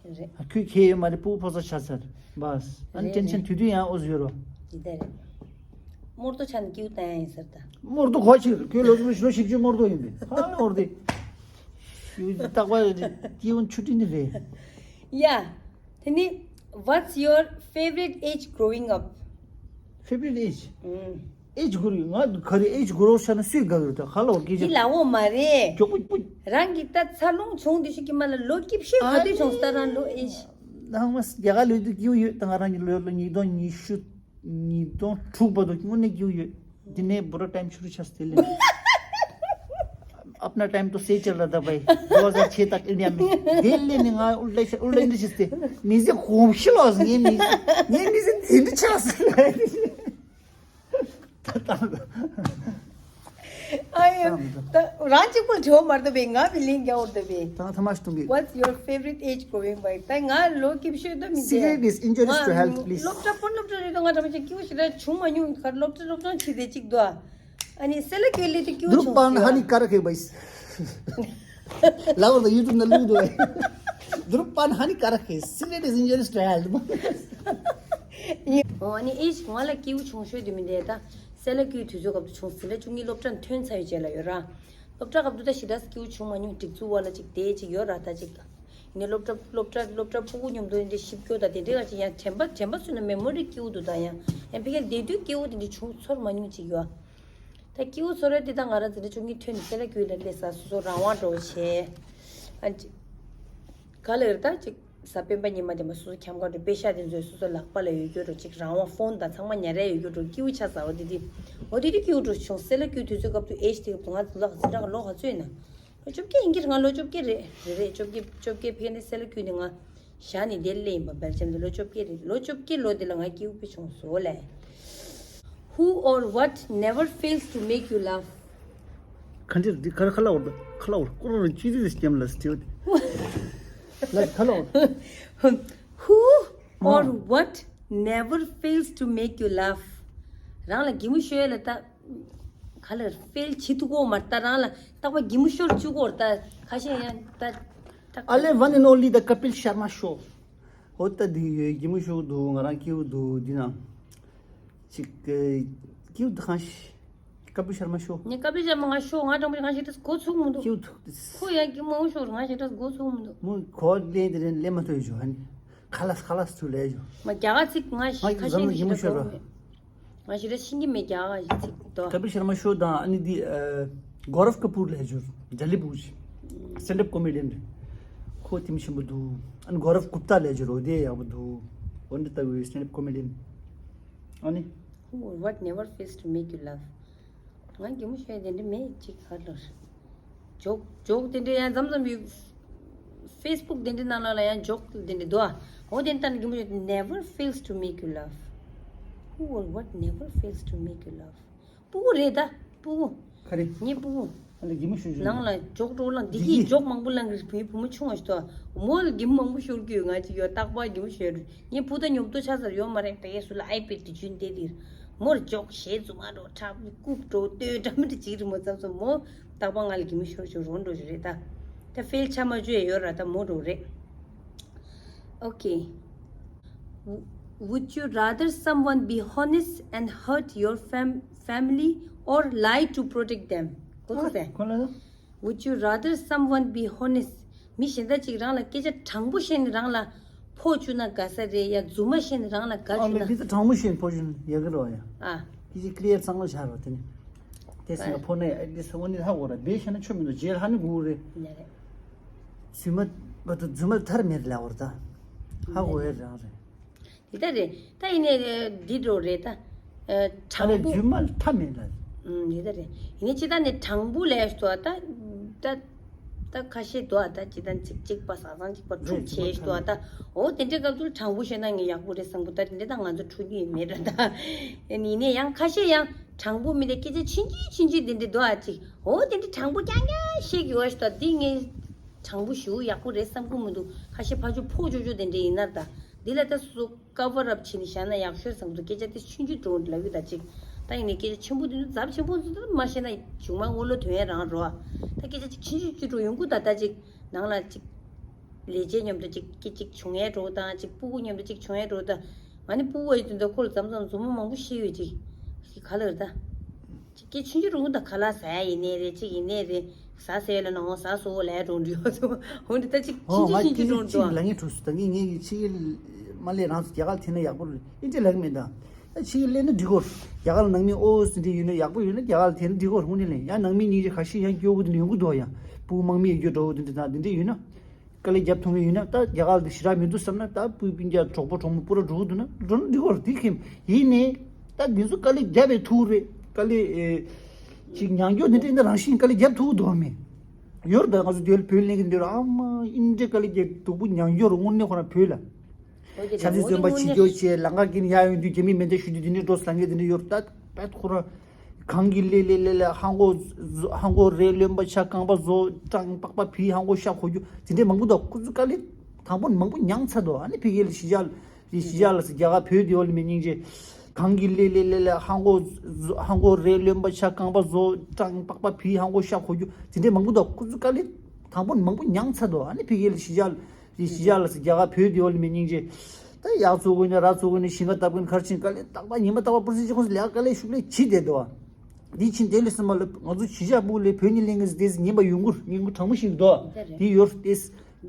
རེད། ཁོས་ཁྱེད་ཡོད་མ་རེད། སྤུ་གུ་ཕོ་གསར་ཆགས་ཚར་རེད། བས་ཨ་ནི་རེད་ཊེན་ཤན་རེད། དུས་དུས་ཡང་ཨོ་ཟི་ཡོད་རོ། འདི་ད་རེད། རྨོར་ཏོ་ཆ་ནི་སྐྱིའུ་བཏང་ཡ་ཡིན་ཟེར་ད། རྨོར་ཏོ་གོ་ཕྱིར་ཁོས་ལོ་ལོ་ལོ་བཞི་བཅུ་རྨོར་ཏོ་ཡིན་པས་ཧ་ལས་འོར་དེ། ཡུལ་རྟག་པར་སྐྱིའུ་ཆུ་ཏི་ནི་རེད། ཡ། དེ་ནི། What's your favorite age growing up? Favorite age? ཨུམ། ཨེ་ཇི་གུ་རུ་ང་ག་རེ་ཨེ་ཇི་གུ་རུ་ཤ་ན་སུས་དགའ་གི་རེད་ད་ཧ་ལོ་སྐད་ཆ། འདི་ལ་འོ་མ་རེད། མགྱོགས་པོ་པོ། རང་གི་ད་འཚར་ལོངས་བྱུང་དུས་ཤིག་གི་མ་ལ་ལོ་སྐྱིད་ཤོས་ག་དུས་བྱུང་ས་རང་ལོ་ཨེ་ཇི། ད་ཧང་མ་རྒྱ་གར་ལོས་དུས་སྐྱིད་པོ་ཡོད། ད་ང་རང་གི་ལོ་ལོ་ཉིས་སྟོང་ཉི་ཤུ་ཉིས་སྟོང་དྲུག་བར་དུ་དངོས་གནས་སྐྱིད་པོ་ཡོད། དེ་ནས་བུ་ར་ཊའིམ་ཤུ་རུ་ཆགས་དེ་ལས་अपना टाइम तो सही चल रहा था भाई। दो हज़ार छह तक इंडिया में। दिल्ली ने गा उल्टा उल्टा इंडस्ट्री से म्यूजिक खूब शिलो ये म्यूजिक ये म्यूजिक दिन छास। ཨ་ཡོ། ད་རང་གཅིག་པོ་བྲོ་མར་དུ་བེ་ང་བི་ལིང་ག་འོར་དུ་བེ། ད་ཐ་མ་སྟོང་གི། What's your favorite age going by? ད་ང་ལོ་སྐྱིད་ཤོས་དུ་མི་Secret is injurious to health, please. སློབ་གྲྭ་པོ་སློབ་གྲྭ་རེད་དུ་ང་ཐ་མ་ཅིག་སྐྱིད་ཤོས་ར་བྱུང་མ་མྱོང་གར་སློབ་གྲྭ་སློབ་གྲྭ་ཆི་དེ་གཅིག་དུ་ཨ་ནི་སེ་ལ་ཀྱི་ལི་དུ་སྐྱིད་ཤོས་ཌུརུབ་པན་ཧ་ནི་ཀ་ར་ཁེ་བའི། ལའོ་ད་ཡུ་ཊུབ་ན་ལུག་དུ་བའི། ཌུརུབ་པན་ཧ་ནི་ཀ་ར་ཁེ། Secret is injurious to health. ཨོ་ཨ་ནི་ཨེ་ཞིག་ང་ལ་སྐྱིད་པོ་བྱུང་ཤོས་དུ་མི་འདས་ད། སེ་ལ་ཀྱི་དུས་ཚོད་སྐབས་དུ་བྱུང་ཟིན་ལ་བཅུ་གཉིས་སློབ་གྲྭ་ཐོན་ཚར་ཡོད་ཅེས་ལ་ཡོད་ར། སློབ་གྲྭ་སྐབས་དུ་ད་ཞི་དྲག་སྐྱིད་པོ་བྱུང་མ་མྱོང་སྒྲིག་འཛུགས་བ་ལ་ཅིག་དེ་ཅིག་ཡོད་ར་ད་ཅིག་ཡིན་ནའི་སློབ་གྲྭ་སློབ་གྲྭ་སློབ་གྲྭ་ཕྲུ་གུ་མཉམ་དུ་འདི་འདྲའི་ཞིབ་སྐྱོར་དང་དེ་འདྲའི་ཀ་ཅིག་ཡང་དྲན་པ་དྲན་པ་སུ་ན་མེ་མོ་རི་སྐྱིད་པོ་འདུག་ད་ཡང་ཡང་ཕ་གིར་བསྡད་དུས་སྐྱིད་པོ་དེ་འདྲ་བྱུང་ཚོར་མ་མྱོང་ཅིག་ཡོད། ད་སྐྱིད་པོ་ཚོར་རེད་དེ་ད་ང་རང་འཛིན་གྲྭ་བཅུ་གཉིས་ཐོན་ནས་སེ་ལ་ཀུའི་ལ་སླེབས་ས་སོ་སོ་རང་དབང་འགྲོ་བྱས། ཨ་ཅི། ག་ལ་ཡོད་ད་ཅིག་གཟའ་སྤེན་པ་ཉི་མ་དེ་མ་སོ་སོ་འཁྱམ་ག་འགྲོ་པེ་ཤ་དེ་ཚོས་སོ་སོ་ལག་པ་ལ་ཡོད་རྒྱུ་འགྲོ་ཅིག་རང་དབང་ཕོན་དང་ཚང་མ་ཉར་ཡ་ཡོད་རྒྱུ་འགྲོ་སྐྱིད་པོ་ཆགས་ས་འོ་དེ་དེ། འོ་དེ་དེ་སྐྱིད་པོ་འགྲོ་བྱུང་སེ་ལ་ཀུའི་དུས་ཚོད་སྐབས་དུ་ཨེ་ཤི་དེ་སྐབས་དུ་ང་ལ་ཟིན་གྲྭ་ལོ་ག་ཚོད་ཡིན་ན། ལོ་བཅོ་བརྒྱད་ཡིན་གྱི་རེད་ང་ལོ་བཅོ་བརྒྱད་རེད་བཅོ་བརྒྱད་བཅོ་བརྒྱད་ཕེབས་ནས་སེ་ལ་ཀུའི་ནས་ང་ཞག་ནས་དེར་སླེབས་ཡིན་པ་སྦེལ་ཇམ་དུ་ལོ་བཅོ་བརྒྱད་རེད་ལོ་བཅོ་བརྒྱད་ལོ་དེ་ལ་ང་སྐྱིད་པོ་བྱུང་སོ་ལས། Who or what never fails to make you laugh? ག་འདྲ་འདི་ག་ར་ཁ་ལ་འོར་ཁ་ལ་འོར་ཀོ་རོ་རོ་ཅི་རི་རི་སྐྱམ་ལ་སྟེ་ལ་ཁ་ལ་འོར། Who or what never fails to make you laugh? རང་ལ་གད་མོ་ཤོར་ཡ་ལ་ད། ག་ལ་ཕེལ་བྱེད་ཐུབ་གོ་མ་རེད་ད་རང་ལ་རྟག་པར་གད་མོ་ཤོར་བཅུག་གོ་རེད་ད་ཁ་ཤས་ཡང་ད་ད། Ale one and only the Kapil Sharma show. ཧོ་ད་འདི་ཡོད་གད་མོ་ཤོར་འདུག་ང་རང་སྐྱིད་པོ་འདུག་འདི་ན་ཅིག་སྐྱིད་པོ་འདུག་གང་ཞིག་Kapil Sharma show. ངས་ཀ་པི་ཤར་མ་ང་ཤོ་ང་འདྲ་མོ་ང་ཞིག་འདྲ་འགོ་ཚུགས་མི་འདུག་སྐྱིད་པོ་འདུག་ཁོ་ཡང་གད་མོ་ཤོར་ང་ཞིག་འདྲ་འགོ་ཚུགས་མི་འདུག་མོ་གོ་ལེན་དེ་རེད་ལེན་མ་ཐུབ་ཞོ་ཧ་ནི་ཁ་ལ་ཁ་ལ་སུ་ལས་ཞོ། ང་རྒྱ་གར་ཚིག་ང་ཞིག་ང་ཁ་ཤས་ངས་གད་མོ་ཤོར་རོ། ང་ཞིག་ར་ཤིང་གི་མེད་རྒྱ་གར་ཞིག་ཚིག་དོ། Kapil Sharma show དང་ཨ་ནི་འདི་གོ་རབ་ཀ་པུར་ལས་ཞོར་ཇ་ལི་པུ་ཞིག་སྟེན་ཌབ་ཀོ་མེ་ཌི་ཡན་རེད། ཁོ་དེ་མི་ཆེན་པོ་འདུག་ཨ་ནི་གོ་རབ་གུབ་ཏཱ་ལས་ཞོར་འོ་དེ་ཡག་པོ་འདུག་འོ་འདི་ལྟ་བུའི་སྟེན་ཌབ་ཀོ་མེ་ཌི་ཡན་ཨ་ནི། Who or what never fails to make you laugh? ང་གད་མོ་ཤོར་དེ་འདྲ་མེད་ཅིག་ག་ལོར། ཇོག་ཇོག་དེ་འདྲ་ཡང་མཚམས་མཚམས་ཡོད། Facebook དེ་འདྲ་ནང་ལ་ཡང་ཇོག་དེ་འདྲ་འདུག་ཨ། འོ་དེ་ལྟར་གད་མོ་ཤོར་never fails to make you laugh. Who or what never fails to make you laugh? སྤུ་གུ་རེད་ད་སྤུ་གུ། ག་རེ། ངའི་སྤུ་གུ། ཨ་ལས་གད་མོ་ཤོར་ཤོར། ནང་ལ་ཇོག་ཏོ་ལང་འདི་གིས་ཇོག་མང་པོ་ལང་གི་བུའི་བུ་མོ་ཆུང་བ་ཞིག་ཏོ། མོ་ལ་གད་མོ་མང་པོ་ཤོར་གི་ཡོད་ང་ཅིག་ཡོད་རྟག་པར་གད་མོ་ཤོར་ངའི་བུ་ད་ཉོབ་ཏོ་ཆགས་ཚར་ཡོད་མ་རེད་ད་ཡས་སུ་ལ་ཨའི་པེ་ཌི་དེ་བྱུང་བསྡད་དེར། མོར་ཇོག་ཞེ་རྫུན་མ་འགྲོ་ཁྲག་རྐུབ་འགྲོ་ལྟོས་འདྲ་མི་འདྲ་ཅིག་རི་མོ་ཙམ་ཙམ་མོ་རྟག་པར་ང་ལ་གད་མོ་ཤོར་ཤོར་རོ་འགྲོ་རེད་ད། ད་ཕེལ་ཆ་མ་བཅོས་ཡོད་ར་ད་མོ་འགྲོ་རེད། Okay. W- Would you rather someone be honest and hurt your fam- family or lie to protect them? གོ་ཐུབ་པས། ཁོ་ལ། Would you rather someone be honest? མི་གཞན་དག་ཅིག་རང་ལ་སྐད་ཆ་དྲང་པོ་བཤད་ནས་རང་ལ་ཕོག་བཅུག་ན་དགའ་ས་རེད་ཡ་རྫུན་མ་བཤད་ནས་རང་ལ་དགའ་ཨ་བཅུག་ལེ་ན། འདི་ཚོ་དྲང་པོ་བཤད་ནས་ཕོག་བཅུག་ན་ཡག་གི་རེད་བ་ཡ། ཨ། ཁྱི་ཅིག་ཀི་ལི་ཡར་གཙང་མ་ཆགས་རོགས་དེ་ནི། དེ་སེང་ག་ཕོ་ནས་ཨེ་འདི་སེང་བ་ནི་ཧ་གོ་ར་བེ་ཤ་ན་ཆོ་མི་འདུག་རྗེས་ལ་ཧ་ནི་གུ་རེད། ཡ་རེད། རྫུན་མ་བ་དུ་རྫུན་མ་ཐར་མེད་ལ་བར་ད། ཧ་གོ་ཡ་རང་རེད། འདི་ལྟ་རེད་ད་ཡིན་ནས་འདི་འགྲོ་རེད་ད། ཨ་དྲང་པོ། རྫུན་མ་ཐར་མེད་ལ། ཨུམ་འདི་ལྟ་རེད་ཡིན་ནས་ཅི་ད་ནས་དྲང་པོ་ལས་སོ་ད་ད། ད་ཁ་ཤས་འདུག་ཨ་ད་ཅི་ད་ཅིག་ཅིག་པ་ཟ་ཚང་ཅིག་པ་འཁྲུག་བྱས་འདུག་ཨ་ད། འོ་དེ་འདྲའི་སྐབས་དུ་དྲང་པོ་བཤད་ན་ངས་ཡག་པོ་རེད་བསམ་གི་ད་དེ་འདྲ་ད་ང་ཚོ་འཁྲུག་རྒྱུ་ཡིན་མེད་ར་ད། ཡིན་ནས་ཡང་ཁ་ཤས་ཡང་དྲང་པོ་མི་དེ་སྐད་ཆ་ཆུང་ཆུང་ཆུང་ཆུང་དེ་འདྲ་འདུག་ཨ་ཅིག་འོ་དེ་འདྲ་དྲང་པོ་རྐྱང་རྐྱང་བཤད་གི་ཡོད་ཤི་ད་འདི་ངས་དྲང་པོ་ཞུ་ཡག་པོ་རེད་བསམ་གི་མི་འདུག་ཁ་ཤས་ཕར་ཚུར་ཕོག་ཅོག་ཅོག་དེ་འདྲ་ཡིན་ན་ད་འདི་ལ་ད་སོ་སོ་ཀ་བར་ཨབ་བྱས་ནས་བཞག་ན་ཡག་ཤོས་བསམ་འདུག་སྐད་ཆ་དེ་ཆུང་ཆུང་འགྲོ་ལབ་ཡོད་ད་ཅིག་ད་ཡིན་ནས་སྐད་ཆ་ཆེན་པོ་དེ་ཚོ་ཛབ་ཆེན་པོ་ཚོ་མ་བཤད་ན་གཞུག་མ་དངུལ་ལོ་དོན་ཡས་རང་རོ། ད་སྐད་ཆ་ཅིག་ཆུང་ཆུང་ཅིག་འགྲོ་ཡོང་གི་ད་ད་ཅིག་ནང་ལ་ཅིག་ལས་བྱེད་མཉམ་དུ་ཅིག་སྐད་ཅིག་བྱུང་ཡས་འགྲོ་དང་ཅིག་སྤུ་གུ་མཉམ་དུ་ཅིག་བྱུང་ཡས་འགྲོ་ད། ང་ནི་སྤུ་གུ་ཡོད་དུས་ད་ཁོ་ལ་མཚམས་མཚམས་རྫུན་མ་མང་པོ་བཤད་ཡོད་ཅིག་ཅིག་ག་ལ་རེད་ད། ཅིག་སྐད་ཆུང་ཆུང་འགྲོ་གི་ད་ག་ལ་ཟ་ཡ་ཡིན་ནའི་རེད་ཅིག་ཡིན་ནའི་རེད། ཟ་ཟེར་ལ་ནང་ཟ་སོ་ལས་འགྲོ་འདྲི་ཡོད་ཚོ་འོ་འདི་ད་ཅིག་ཨོ་ཆིན་ཆི་ང་ཆིན་ཆི་ཅིག་འགྲོ་ཅིག་འགྲོ། ལ་ངས་གྲོས་སུ་ད་ངས་ངས་ཆི་གི་མ་ལས་རང་ཚོ་རྒྱ་གར་ལ་ཐེན་ན་ཡག་པོ་རེད་ཨི་ཅི་ལ་གི་མེད་ད། ད་ཆི་གི་ལས་ནི་འགྲིག་གོ་རྒྱ་གར་ལ་ནང་མི་ཨོ་སི་འདྲི་ཡོད་ན་ཡག་པོ་ཡོད་ན་རྒྱ་གར་ལ་ཐེན་ན་འགྲིག་གོ་རུང་ནི་ལས་ཡང་ནང་མི་གཉིས་ཀྱི་ཁ་ཤས་ཡང་སྐྱོ་བོ་དེ་ནི་ཡོང་གི་འདུག་ཡ་སྤུ་མང་མི་ཡོད་རྒྱུ་འགྲོ་བོ་དེ་འདྲ་ད་དེ་འདྲ་ཡོད་ན། དཀའ་ལས་རྒྱབ་ཐུབ་ཀྱི་ཡོད་ན། ད་རྒྱ་གར་དེ་ཞེ་དྲག་མི་འདུག་བསམ་ན། ད་སྤུན་སྤུན་ཀྱག་གྲོགས་པོ་གྲོགས་མོ་སྤུ་ར་འགྲོ་གི་འདུག་ན་འགྲོ་ན་འགྲིག་གི་རེད། དེ་ཁྱིམ་ཡིན་ནའི་ད་འདི་ཚོ་དཀའ་ལས་རྒྱབ་པའི་ཐུག་རེད། དཀའ་ལས་ཨེ་ཅིག་མྱང་སྐྱོ་འདི་འདྲ་ཡིན་ན་རང་བཞིན་དཀའ་ལས་རྒྱབ་ཐུབ་འདུག་མེད། ཡོད་རེད། ད་ང་ཚོ་དེ་བོད་གླིང་གི་འདི་ར་ཨ་མ་ཨིན་འདྲའི་དཀའ་ལས་རྒྱབ་སྡུག་པོ་མྱང་སྐྱོ་རུ་དངོས་གནས་ཁོ་རང་བོད་ལ། ཆབ་སྲིད་བཙོན་པ་བྱེད་སྐྱོ་བྱས། ལམ་ཁ་གི་ནས་ཡར་ཡོང་དུས་རྒྱ་མིས་མེ་མདའ་གཞུ་དུས་འདི་ནས་འགྲོ་ཟ་མཁན་འདི་འདྲ་ཡོད་རེད། ད་ད་ཁོ་རང་གངས་ཀྱི་ལེ་ལེ་ལེ་ལེ་ཧང་གོ་ཧང་གོ་རེ་རློན་པ་ཆ་རྐང་པ་བཟོ་སྤྲང་པགས་པ་བི་ཧང་གོ་ཤ་གོ་རྒྱུ་དེ་འདྲའི་མང་པོ་འདུག་ཁོ་ཚོ་དཀའ་ལས་དང་པོ་མང་པོ་མྱངས་ཚར་འདུག་ཨ་ནི་ཕ་གི་ལ་གཞིས་ཆགས་ལ་གཞིས་ཆགས་ལ་ཟེར་རྒྱ་གར་བོད་དེ་བ་ལ་མེད་སྙིང་རྗེ། གངས་ཀྱི་ལེ་ལེ་ལེ་ལེ་ཧང་གོ་ཧང་གོ་རེ་རློན་པ་ཆ་རྐང་པ་བཟོ་སྤྲང་པགས་པ་བི་ཧང་གོ་ཤ་གོ་རྒྱུ་དེ་འདྲའི་མང་པོ་འདུག་ཁོ་ཚོ་དཀའ་ལས་དང་པོ་མང་པོ་མྱངས་ཚར་འདུག་ཨ་ནི་ཕ་གི་ལ་གཞིས་ཆགས་ལ་གཞིས་ཆགས་ལ་ཟེར་རྒྱ་གར་བོད་དེ་བ་ལ་མེད་སྙིང་རྗེ། ད་ཡག་བཙོག་གོ་ནས་ར་བཙོག་གོ་ནས་ཞིང་ཁ་བཏབ་གོ་ནས་གར་ཕྱིན། དཀའ་ལས་རྟག་པར་ཉི་མ་རྟག་པར་པུར་སི་ཅི་ཁོངས་སུ་ལས་ཀ་དཀའ་ལས་ཤུགས་ལས་བྱེད་བསྡད་འདུག་འདི་ཕྱིན་དེ་ལས་སེམས་པ་ལ་ང་ཚོ་གཞིས་ཆགས་སྤུ་ལས་བོད་ནས་ལེན་གི་ཟེར་ཏེ་ཉན་པ་ཡོང་གུར་ཉན་གུར་དྲང་མོ་ཞིག་འདུག་འདི་ཡོད་ཏེ།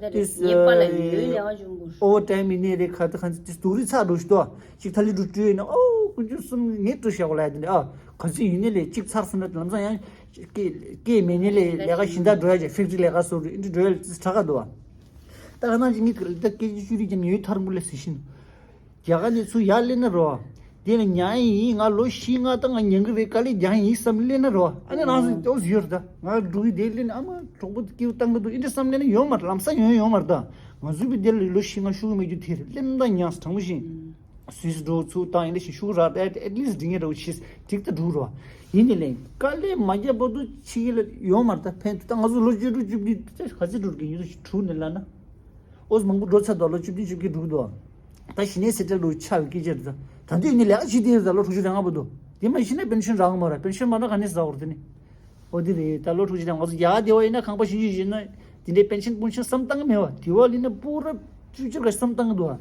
ཏེ་ཉན་པ་ལ་ཡོད་ལས་ཀ་ཡོང་གུར། ཨོ་ཝར་ཊེམ་ཡིན་ནའི་རེད། ག་ད་ག་ཚོད་ཏེ་སྡུག་རུས་ཚ་འགྲོ་ཞིག་འདུག་གཅིག་ཐ་ལི་འགྲོ་སྤྲོད་ཡིན་ན་ཨོ་དཀོན་མཆོག་གསུམ་ངས་སྤྲོད་བཞག་གོ་ལ་ཡ་དེ་འདྲ་ཨ་ག་ཚོད་ཡིན་ནའི་ལས་གཅིག་ཚར་སོང་ན་ལམ་སང་ཡང་སྐད་སྐད་མེད་ནའི་ལས་ལས་ཀ་གཞན་དག་འགྲོ་ཡ་ཅིག་ཕེག་ཊི་རི་ལས་ཀ་སོགས་རེད། འདི་འགྲོ་ཡ་ལ་ཏེ་དྲག་ག་འདུག་ཨ། ད་ག་ནང་བཞིན་ངས་ད་སྐད་ཆ་བཅུ་རིགས་ཀྱང་ཡོད་ཐར་མོ་ལས་ཟེར་བཞིན། རྒྱ་གར་ནས་ཚུར་ཡར་སླེབས་ན་རོ། དེ་ལ་ཉན་ཡིན། ང་ལོ་བཞི་ལྔ་ད་ང་ཉན་གི་རེད། དཀའ་ལས་རྒྱག་ཡིན་བསམ་སླེབས་ན་རོ། ཨ་ནི་རང་སེམས་ཏོག་ཙམ་ཡོད་རེད། ད་ང་འགྲོ་གི་དེ་སླེབས་ན་ཨ་མ་གྲོགས་པོ་སྐྱིད་པོ་བཏང་གི་འདུག་ཨིན་འདྲ་བསམ་སླེབས་ན་ཡོང་མ་རེད། ལམ་སང་ཡོང་ཡོང་མ་རེད། ད་ང་ཚོའི་བི་དེ་ལ་ལོ་བཞི་ལྔ་ཤུགས་མེད་རྒྱུ་དེ་རེད། སླེབས་ན་ད་ཉན་དྲང་མོ་བཞིན། སུད་སི་འགྲོ་ཚུར་བཏང་ཡིན་ལ་ཞིག་ཤུགས་རག་ཨེ་ཨེ་ལི་སི་འགྲིག་ངེས་འདྲ་བོ་ཞིག་འགྲིག་ད་འགྲུག་རོ། ཡིན་ནི་ལས་དཀའ་ལས་མ་རྒྱབ་བར་དུ་ཕྱི་རྒྱལ་ལ་ཡོང་མ་རེད། ད་ཕན་ཐོགས་ད་ང་ཚོ་ལོ་བཅུ་དྲུག་བཅུ་བདུན་ད་ག་ཚོད་འགྲོ་གི་ཡོད་ད་ཞིག་དྲུག་ནས་ལབ་ན། ཨོ་ཙི་མང་པོ་འགྲོ་ཚར་འདུག་ལོ་བཅུ་བདུན་བཅུ་བརྒྱད་འགྲོ་གི་འདུག་ད་གཞི་ནས་སེ་ཊལ་འགྲོ་ཆགས་པའི་སྐད་ཆ་རེད། ད་ད་དུས་ནི་ལས་ཀ་བྱེད་དེ་ཡོད། ད་ལོ་དྲུག་ཅུ་རེ་ལྔ་བར་དུ་དེ་མ་ཤི་ན་པེན་ཤན་རག་གི་མ་རེད། པེན་ཤན་མ་རག་ག་ནས་ཟ་བར་དེ་ནི། ཨོ་དེ་རེད། ད་ལོ་དྲུག་ཅུ་རེ་ལྔ་ང་ཚོ་རྒྱ་གར་དེ་བ་ཡིན་ན་ཁང་པ་ཞིག་ཞིག་ཡིན་ན་དེ་འདྲའི་པེན་ཤན་པུན་ཤན་བསམ་བཏང་གི་མེད་བ། དེ་བ་ལ་ཡིན་ན་པུ་ར་ཅུ་ཅུར་ག་བསམ་བཏང་གི་འདུག་བ།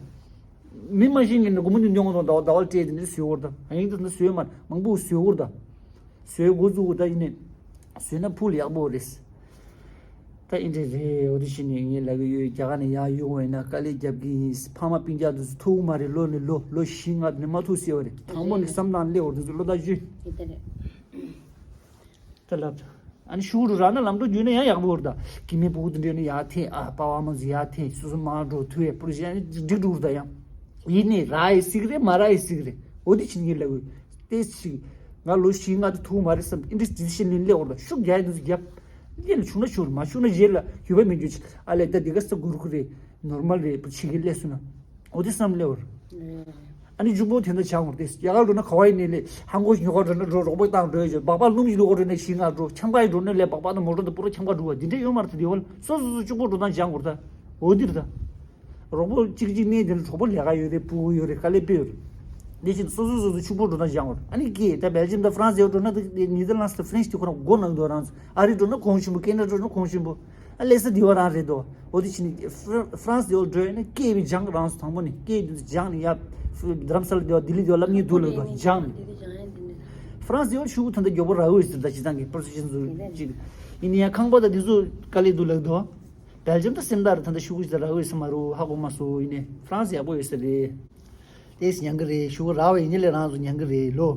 མི་མ་ཤི་ངན་ནི་སྒོར་མོ་འདི་འདོན་གི་འདུག་ཟླ་བ་ཟླ་བ་སྤྲད་དེ་འདྲ་བཟོས་བར་ད་ཨ་ཡིན་ད་ན་བཟོས་མ་མང་པོ་བཟོས་བར་ད། བཟོས་འགོ་བཙུགས་ད་ཡིན་ནས་བཟོས་ན་ཕུལ་ཡག་པོ་རེད། ད་ཨིན་འདྲ་རེད། འོ་དེ་བཞིན་ནས་ངས་ལབ་གི་ཡོད། རྒྱ་གར་ནས་ཡར་གཡུག་འོང་ཡིན་ན་དཀའ་ལས་རྒྱབ་ཀྱི་ཡིན། ཕ་མ་སྤུན་ཀྱག་དེ་ཚོ་ཐུག་མ་རེད། ལོ་ནས་ལོ་ལོ་བཞི་ལྔ་ནས་མ་ཐུག་ཟེར་བ་རེད། དང་པོ་ནས་བསམ་བཏང་སླེབས་འོ་དེ་ཚོ་བློ་ཐག་ཆོད། ད་ལབ། ཨ་ནི་ཤུགས་རུ་རག་ན་ལམ་འགྲོ་བརྒྱུད་ན་ཡང་ཡག་པོ་རེད། ད་སྐྱེ་དམན་ཕྲུ་གུ་དེ་འདྲ་ནི་ཡར་འཐེན་ཨ་པ་ཕ་མ་ཚོ་ཡར་འཐེན་སོ་སོ་མར་འགྲོ་ཐུབ་ཡ་པུ་རུ་ཞིག་ཨ་ནི་འགྲིག་འགྲོ་རེད། ད་ཡང་ཡིན་ནའི་རག་ཡི་སྲིད་གི་རེད། མ་རག་ཡི་སྲིད་གི་རེད། འོ་དེ་ཕྱིན་ངས་ལབ་གི་ཏེ་ཞིག་ང་ལོ་བཞི་ལྔ་དེ་ཐུག་མ་རེད་བསམ་ཨིན་འདྲ་ཌི་སི་ཤན་ལེན་སླེབས་འོར་ད་ཤུགས་རྒྱག་ཡ་དེ་ཚོ་རྒྱབ། སླེབས་ལ་བྱུང་ན་བྱུང་རེད། མ་བྱུང་ན་རྗེས་ལ་འགྱོད་པ་མི་འགྱོད་ཅིག་ཨ་ལས་ད་འདི་ག་ས་གུ་རུ་གུ་རེད། ནོར་མལ་རེད། པུ་ཕྱི་གི་སླེབས་སོང་ན་འོ་དེ་བསམ་སླེབས་འོར། ཨ་ནི་གཅིག་པོ་དེ་འདྲ་བྱ་འོར་ཏེ་རྒྱ་གར་འགྲོ་ན་ག་བ་ཡིན་ནའི་ལས་ཧང་གོ་ཉོ་ག་འགྲོ་ན་འགྲོ་རོགས་པ་བཏང་འགྲོ་ཡོད་ཅོ་སྦག་སྦག་སྣུམ་ཞིག་བླུག་ག་འགྲོ་ན་ཤིང་ང་འགྲོ་ཁྱམས་ཁ་ཡི་འགྲོ་ན་ལས་སྦག་སྦག་དང་མོ་ཊ་དང་པུ་ར་ཁྱམས་ཁ་འགྲོ་བ་འདི་འདྲ་ཡོད་མ་རེད། དེ་བ་ལ་སོ་སོ་སོ་གཅིག་པོ་འགྲོ་སྟངས་བྱ་འོར་ད། འོ་འདིར་ད། རོགས་པོ་གཅིག་གཅིག་གནས་དེ་ལ་གྲོགས་པོ་ལས་ཀ་ཡོད་རེད། ཕྲུ་གུ་ཡོད་རེད། དཀའ་ལས་དཔེ་ཡོད་རེད། དེ་བཞིན་སོ་སོ་སོ་སོ་གཅིག་པོ་འགྲོ་སྟངས་བྱ་འོར། ཨ་ནི་ཀྱེ་ད་སྦེལ་ཇམ་དང་ཧྥ་རན་སི་ཡོད་འགྲོ་ན་ད་ནེ་དར་ལན་སི་དང་ཧྥ་རན་སི་དེ་ཁོ་རང་མགོ་ནང་དུ་རང་ཚོ་ཨ་རི་འགྲོ་ན་གོང་ཆེན་པོ། ཀེ་ན་ཌ་འགྲོ་ན་གོང་ཆེན་པོ། ཨ་ལས་ས་དེ་བ་རང་རེད་དོ། འོ་དེ་ཕྱིན་ནས་ཧྥ་རན་སི་དེ་བ་འགྲོ་ཡོད་ན་སྐད་པའི་སྦྱང་རང་སོ་དང་པོ་ནས་སྐད་དེ་ཚོ་སྦྱང་ནས་ཡ་རྡ་རམ་ས་ལ་དེ་བ་ལྡི་ལི་དེ་བ་སློབ་གཉེར་འདུག་ལབ་དོ་སྦྱང་ནས། ཧྥ་རན་སི་དེ་བ་ཤུ་གུ་ད་ལྟ་མགྱོགས་པོ་རག་འོས་ཟེར། ད་སྤྱི་བཏང་གི་པོ་རོ་སི་ཤན་ཚོ་ཅིག་ཡིན་ན་ཡང་ཁང་པ་ད་དེ་ཚོ་དཀའ་ལས་འདུག་ལབ་དོ། སྦེལ་ཇམ་ད་སེམས་ཐག་རེད། ད་ལྟ་ཤུ་གུ་ཅིག་ད་རག་འོས་ས་མ་རུ་ཧ་གོ་མ་སོང་། ཡིན་ནས་ཧྥ་རན་སི་ཡག་པོ་ཡོད་ས་རེད། ཏེས་ཉན་གི་རེད། ཤུ་གུ་རག་པ་ཡིན་ནི་ལས་རང་ཚོ་ཉན་གི་རེད་ལོ།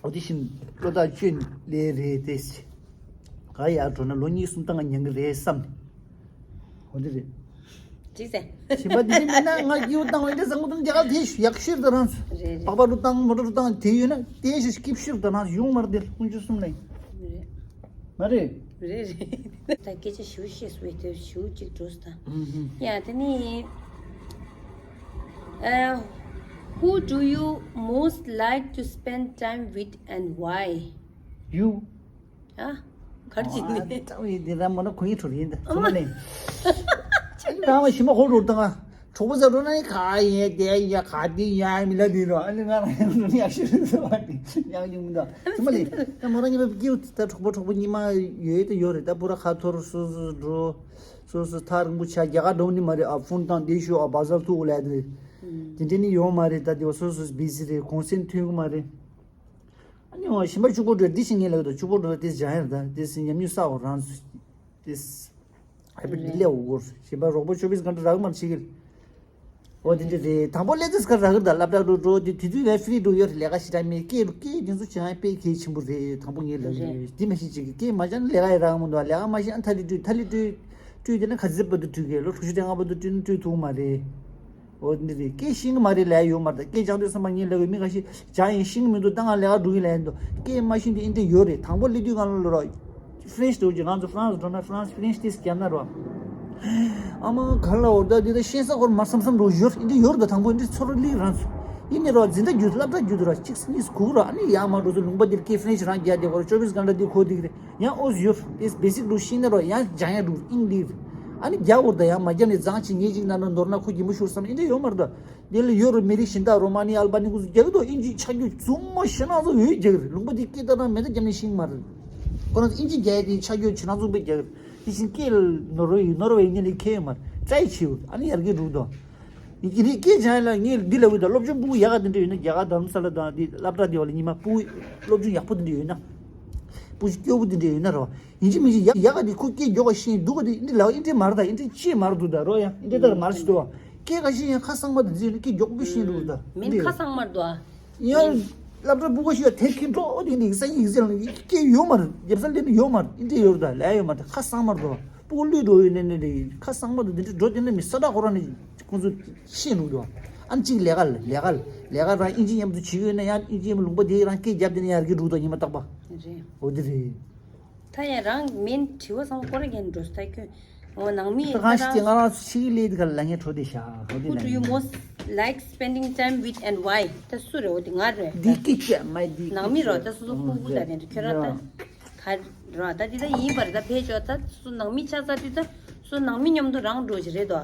འོ་དེ་བཞིན་བློ་ཐག་ཆོད་ལས་རེད་ཏེས། ག་ཡར་འགྲོ་ན་ལོ་གཉིས་གསུམ་ད་ང་ཉན་གི་རེད་བསམ་ནས། འོ་དེ་རེད། ཅི་ཟེར། བྱིས་པ་འདི་འདྲ་མིན་ན་ང་སྐྱིད་པོ་བཏང་བ་ཡིན་ད་བཟང་པོ་དང་རྒྱ་གར་དེ་ཡག་ཤོས་ད་རང་ཚོ། རེད་རེད། པགས་པ་རུ་བཏང་མོ་ཊ་རུ་བཏང་དེ་ཡོད་ན་དེ་ཞིག་སྐྱིད་ཤོས་ད་རང་ཚོ་ཡོང་མ་རེད་དེ་དཀོན་མཆོག་གསུམ་ལས། རེད། མ་རེད། རེད་རེད། ད་སྐད་ཆ་ཞུ་ཤེས་སུ་བའི་དོད་ཞུ་གཅིག་འགྲོ་སུ་ད། ཡ་དེ་ནི། Uh, who do you most like to spend time with and why? ཡུ། ཨ། གར་ཅི་ནི། ཨ་ཏང་ཡི་འདི་ར་མོ་ན་ཁོ་ཡི་ཁྲོ་རིན་ད་ཨ་མ་ནི། ཨ་ནི་རང་བ་ཞི་མ་ཧོ་རུ་ཏང་ཨ། གྲོགས་པོ་ཟ་འགྲོ་ན་ནི་ག་ཡིན་དེ་ཡ་ག་དེ་ཡ་མི་ལ་དེ་རོ། ཨ་ནི་ང་རང་ཡང་འགྲོ་ནི་ཡག་ཤོས་རེད་ཟེར་བ་དེ་ཡག་ཡོང་མི་འདུག་ཨ་མ་ལི། ད་མོ་རང་ཉི་མ་སྐྱིད་ད་གྲོགས་པོ་གྲོགས་པོ་ཉི་མ་ཡོད་དེ་ཡོད་རེད། ད་པུ་ར་ཁ་ཐོར་སོ་སོ་འགྲོ། སོ་སོ་ཐག་རིང་པོ་ཆ་རྒྱ་གར་འགྲོ་ནི་མ་རེད། ཨ་ཕུན་ཐང་དེ་ཤོ་ཨ་བ་ཟར་ཐུག་ལ་དེ་དེ་འདྲ་ནི་ཡོང་མ་རེད། ད་དེ་བ་སོ་སོ་བི་ཟི་རེད། གུང་སེང་ཐོན་གི་མ་རེད། ཨ་ནི་འོ་ཞིམ་པ་ཕྱུག་པོ་འགྲོ་འདི་ཞིག་ངེས་ལ་འདུག་ཕྱུག་པོ་འགྲོ་དེ་སྦྱང་ཡར་ད་དེ་སི་ཉམས་མྱོང་བསགས་འོ་རང་ཚོ་དེ་སི་ཧེ་པི་ལི་ལེ་འོ་གོར་ཞིམ་པ་རོགས་པོ་ཆོ་བིས་ག་འདྲ་རག་མར་ཕྱི་གིར། འོ་དེ་འདྲ་རེད། དང་པོ་ལེ་དེ་སི་ཀར་རག་གིར་ད་སླབ་སྟག་འགྲོ་འགྲོ་དེ་དུས་དུས་ལ་ཧྥི་རི་འགྲོ་ཡོད་རེད། ལས་ཀ་ཞིག་འདྲ་མེད་སྐད་སྐད་དེ་ཚོ་བྱང་དཔེ་གལ་ཆེན་པོ་རེད། དང་པོ་ངེས་ལ་རེད། དེ་མ་ཤེས་ཅིག་གི་སྐད་མ་བྱང་ལས་ཀ་ཡི་རག་མི་འདུག་ལས་ཀ་མ་ཤེས་ཨ་ཐ་ལི་ཏུ་ཐ་ལི་ཏུ། སྤྲོད་དེ་ན་ག་ཚོད་བར་དུ་སྤྲོད་གི་ལོ། དྲུག་ཅུ་རེ་ལྔ་བར་དུ་སྤྲོད་ན་སྤྲོད་ཐུབ་མ་རེད། འོ་འདི་རེད། སྐད་ཤེས་གི་མ་རེད་ལབ་ཡོད་མ་རེད། སྐད་སྦྱང་དུས་ཙམ་པ་ངས་ལབ་ཡོད། མི་ཁ་ཤས་སྦྱང་ཡིན་ཤེས་གི་མི་འདུག་ད་ང་ལས་ཀ་འགྲོ་གི་ལབ་ཡིན་འདུག་སྐད་མ་ཤེས་དུས་ཨིན་དྲི་ཡོད་རེད། དང་པོ་སླེབས་དུས་གང་ལ་ལོ་ར། ཧྥ་རན་སི་འགྲོ་རྒྱུ། ང་ཚོ་ཧྥ་རན་སི་འགྲོ་ན་ཧྥ་རན་སི་ཧྥ་རན་སི་ཏིས་རྒྱབ་ན་རོ། ཨ་མ་ག་ལ་འོར་ད་འདི་ད་ཤེས་ས་ཧོར་མར་བསམ་བསམ་འགྲོ་ཡོད། ཨིན་དྲི་ཡོད་རེད། ད་དང་པོ་ཨིན་དྲི་ཚོར་ལིག་རང་ཚོ་ཡིན་ནི་རོ། འཛིན་གྲྭ་བརྒྱུད་སློབ་གྲྭ་བརྒྱུད་དུ་རོ་གཅིག་གཉིས་གུག་རོ། ཨ་ནི་ཡར་མར་འགྲོ་ཚོ་ལུང་པ་འདིར་སྐད་ཧྥ་རན་སི་རང་རྒྱག་བསྡད་གོ་རོ། ཅོ་བིས་གྷན་ཊ་འདི་ཁོ་འདི་གི་རེད། ཡང་ཨོ་ཡོད། ཨེས་བེ་སིག་འགྲོ་ཤེས་ན་རོ། ཡང་སྦྱང་ཡ་འགྲོ་ཨིན་དྲི། ཨ་ནི་རྒྱག་འོར་ད་ཡང་མ་རྒྱབ་ནས་བཟང་ཅིག་ངེས་ཅིག་ན་ན་ནོར་ན་ཁོ་རྒྱན་པོ་ཤོར་བསམ་ཨིན་དྲི་ཡོད་མ་རེད་ད། དེ་ལ་ཡོ་རོབ་མི་རིགས་གཞན་དག་རོ་མ་ནི་ཨལ་བ་ནི་ཁོ་ཚོ་རྒྱག་གི་འདུག་ཨིན་ཇི་ཆ་རྒྱུས་རྫུན་མ་ཞེ་ན་ཚོ་འོས་རྒྱག་གི་རེད། ལུང་པ་དེ་སྐད་བཏང་ན་མེ་མདའ་བརྒྱབ་ནས་ཤེས་ཀྱི་མ་རེད། ཁོ་རང་ཚོ་ཨིན་ཇི་རྒྱག་ཡ་དེ་ཆ་རྒྱུས་ཞེ་ན་ཚོ་དཔེ་རྒྱག་གི་རེད། དེ་བཞིན་སྐད་ལ་ནོར་བ་ཡིན་ནོར་བ་ཡིན་ནི་ལས་ཁེལ་ཡོད་མ་རེད། ཊ་རའི་བྱེད་འོ། ཨ་ནི་ཡར་རྒྱས་འགྲོ་གི་འདུག་ཡི་གེ་རིགས་སྐད་སྦྱང་ཡ་ལ་ངས་འདི་ལབ་གི་འདུག་སློབ་སྦྱོང་སྤུ་གུ་ཡག་ག་དེ་འདྲ་ཡོད་ན། རྒྱ་གར་དྷ་རམ་ས་ལ་དང་དེ་སློབ་གྲྭ་དེ་བ་ལ་ཉི་མ་སྤུ་གུ་སློབ་སྦྱོང་ཡག་པོ་དེ་འདྲ་ཡོད་ན། སྤུ་གུ་སྐྱོ་པོ་དེ་འདྲ་ཡོད་ན་རོ། ཡིན་གཅིག་མིན་གཅིག་ཡག་ཡག་ག་དེ་ཁོ་སྐད་མགྱོགས་པ་ཤེས་འདུག་ག་དེ་འདི་ལ་ཨིན་དྲི་མར་ད་ཨིན་དྲི་ཅེས་མར་འདུག་ད་རོ། ཡང་ཨིན་དྲི་ལྟར་མར་ཞིག་འདུག་བ། སྐད་ག་ཤེས་ཡང་ཁ་གསང་མ་དེ་འཛིན་སྐད་མགྱོགས་པོ་ཤེས་འདུག་ད། མིན་ཁ་གསང་མར་འདུག་ཨ། ཡང་སློབ་གྲྭ་སྤུ་གུ་ཞིག་ལ་དེབ་ཁྱེར་འགྲོ་དེ་འདི་ས་ཡིག་ཟེར་ལ་སྐད་ཡོད་མ་རེད། རྒྱབ་ས་ལེན་ཡོད་མ་རེད། ཨིན་དྲི་ཡོད་རེད་ད་ལས་ཡོད་མ་རེད། ཁ་གསང་མར་འདུག་བ། སྤུ་གུ་བླུས་འགྲོ་ཡོད་ནས་ནས་རེད། ཁ་གསང་མར་འདུག་དེ་འདྲི་འགྲོ་དེ་ནས་མི་ས་བཀྲ་ཁོ་རང་ནས་ཁོང་ཚོ་ཤེས་འདུག་ད། ཨ་ནི་གཅིག་ལས་ཀ་ལ་ལས་ཀ་ལ་ལས་ཀ་རང་ཨིན་ཇི་མཉམ་དུ་བྱེད་ཀྱི་ཡོད་ན་ཡང་ཨིན་ཇི་མཉམ་ལུང་པ་དེ་རང་སྐད་རྒྱབ་དེ་ནས་ཡར་རྒྱས་འགྲོ་ད་ཉི་མ་རྟག་པ། རེད། འོ་དེ་རེད། ད་ཡང་རང་མིན་དྲི་བ་ཚང་མ་སྐོར་ར་རྒྱན་འགྲོ་ས་ཁྱོད། འོ་ནང་མི་ད་གང་ཞིག་ང་རང་ཚོ་ཕྱི་ལས་དེ་ག་ལ་ངས་འཕྲོ་དེ་ཤ་འོ་དེ་Who do you most like spending time with and why? ད་སུ་རེད། འོ་དེ་ང་རེད། ནང་མི་རོ། ད་སོ་སོ་སྤུ་གུ་ད་དེ་འདྲ་ཁྱོད་རང་ད་ག་རོ། ད་དེ་ད་ཡིན་པ་རེད། ད་ཕེབས་ཆོག་ད་སོ་ནང་མི་ཆ་ཚ་དེ་ད་སོ་ནང་མི་མཉམ་དུ་རང་འགྲོ་ཞིག་རེད་དོ།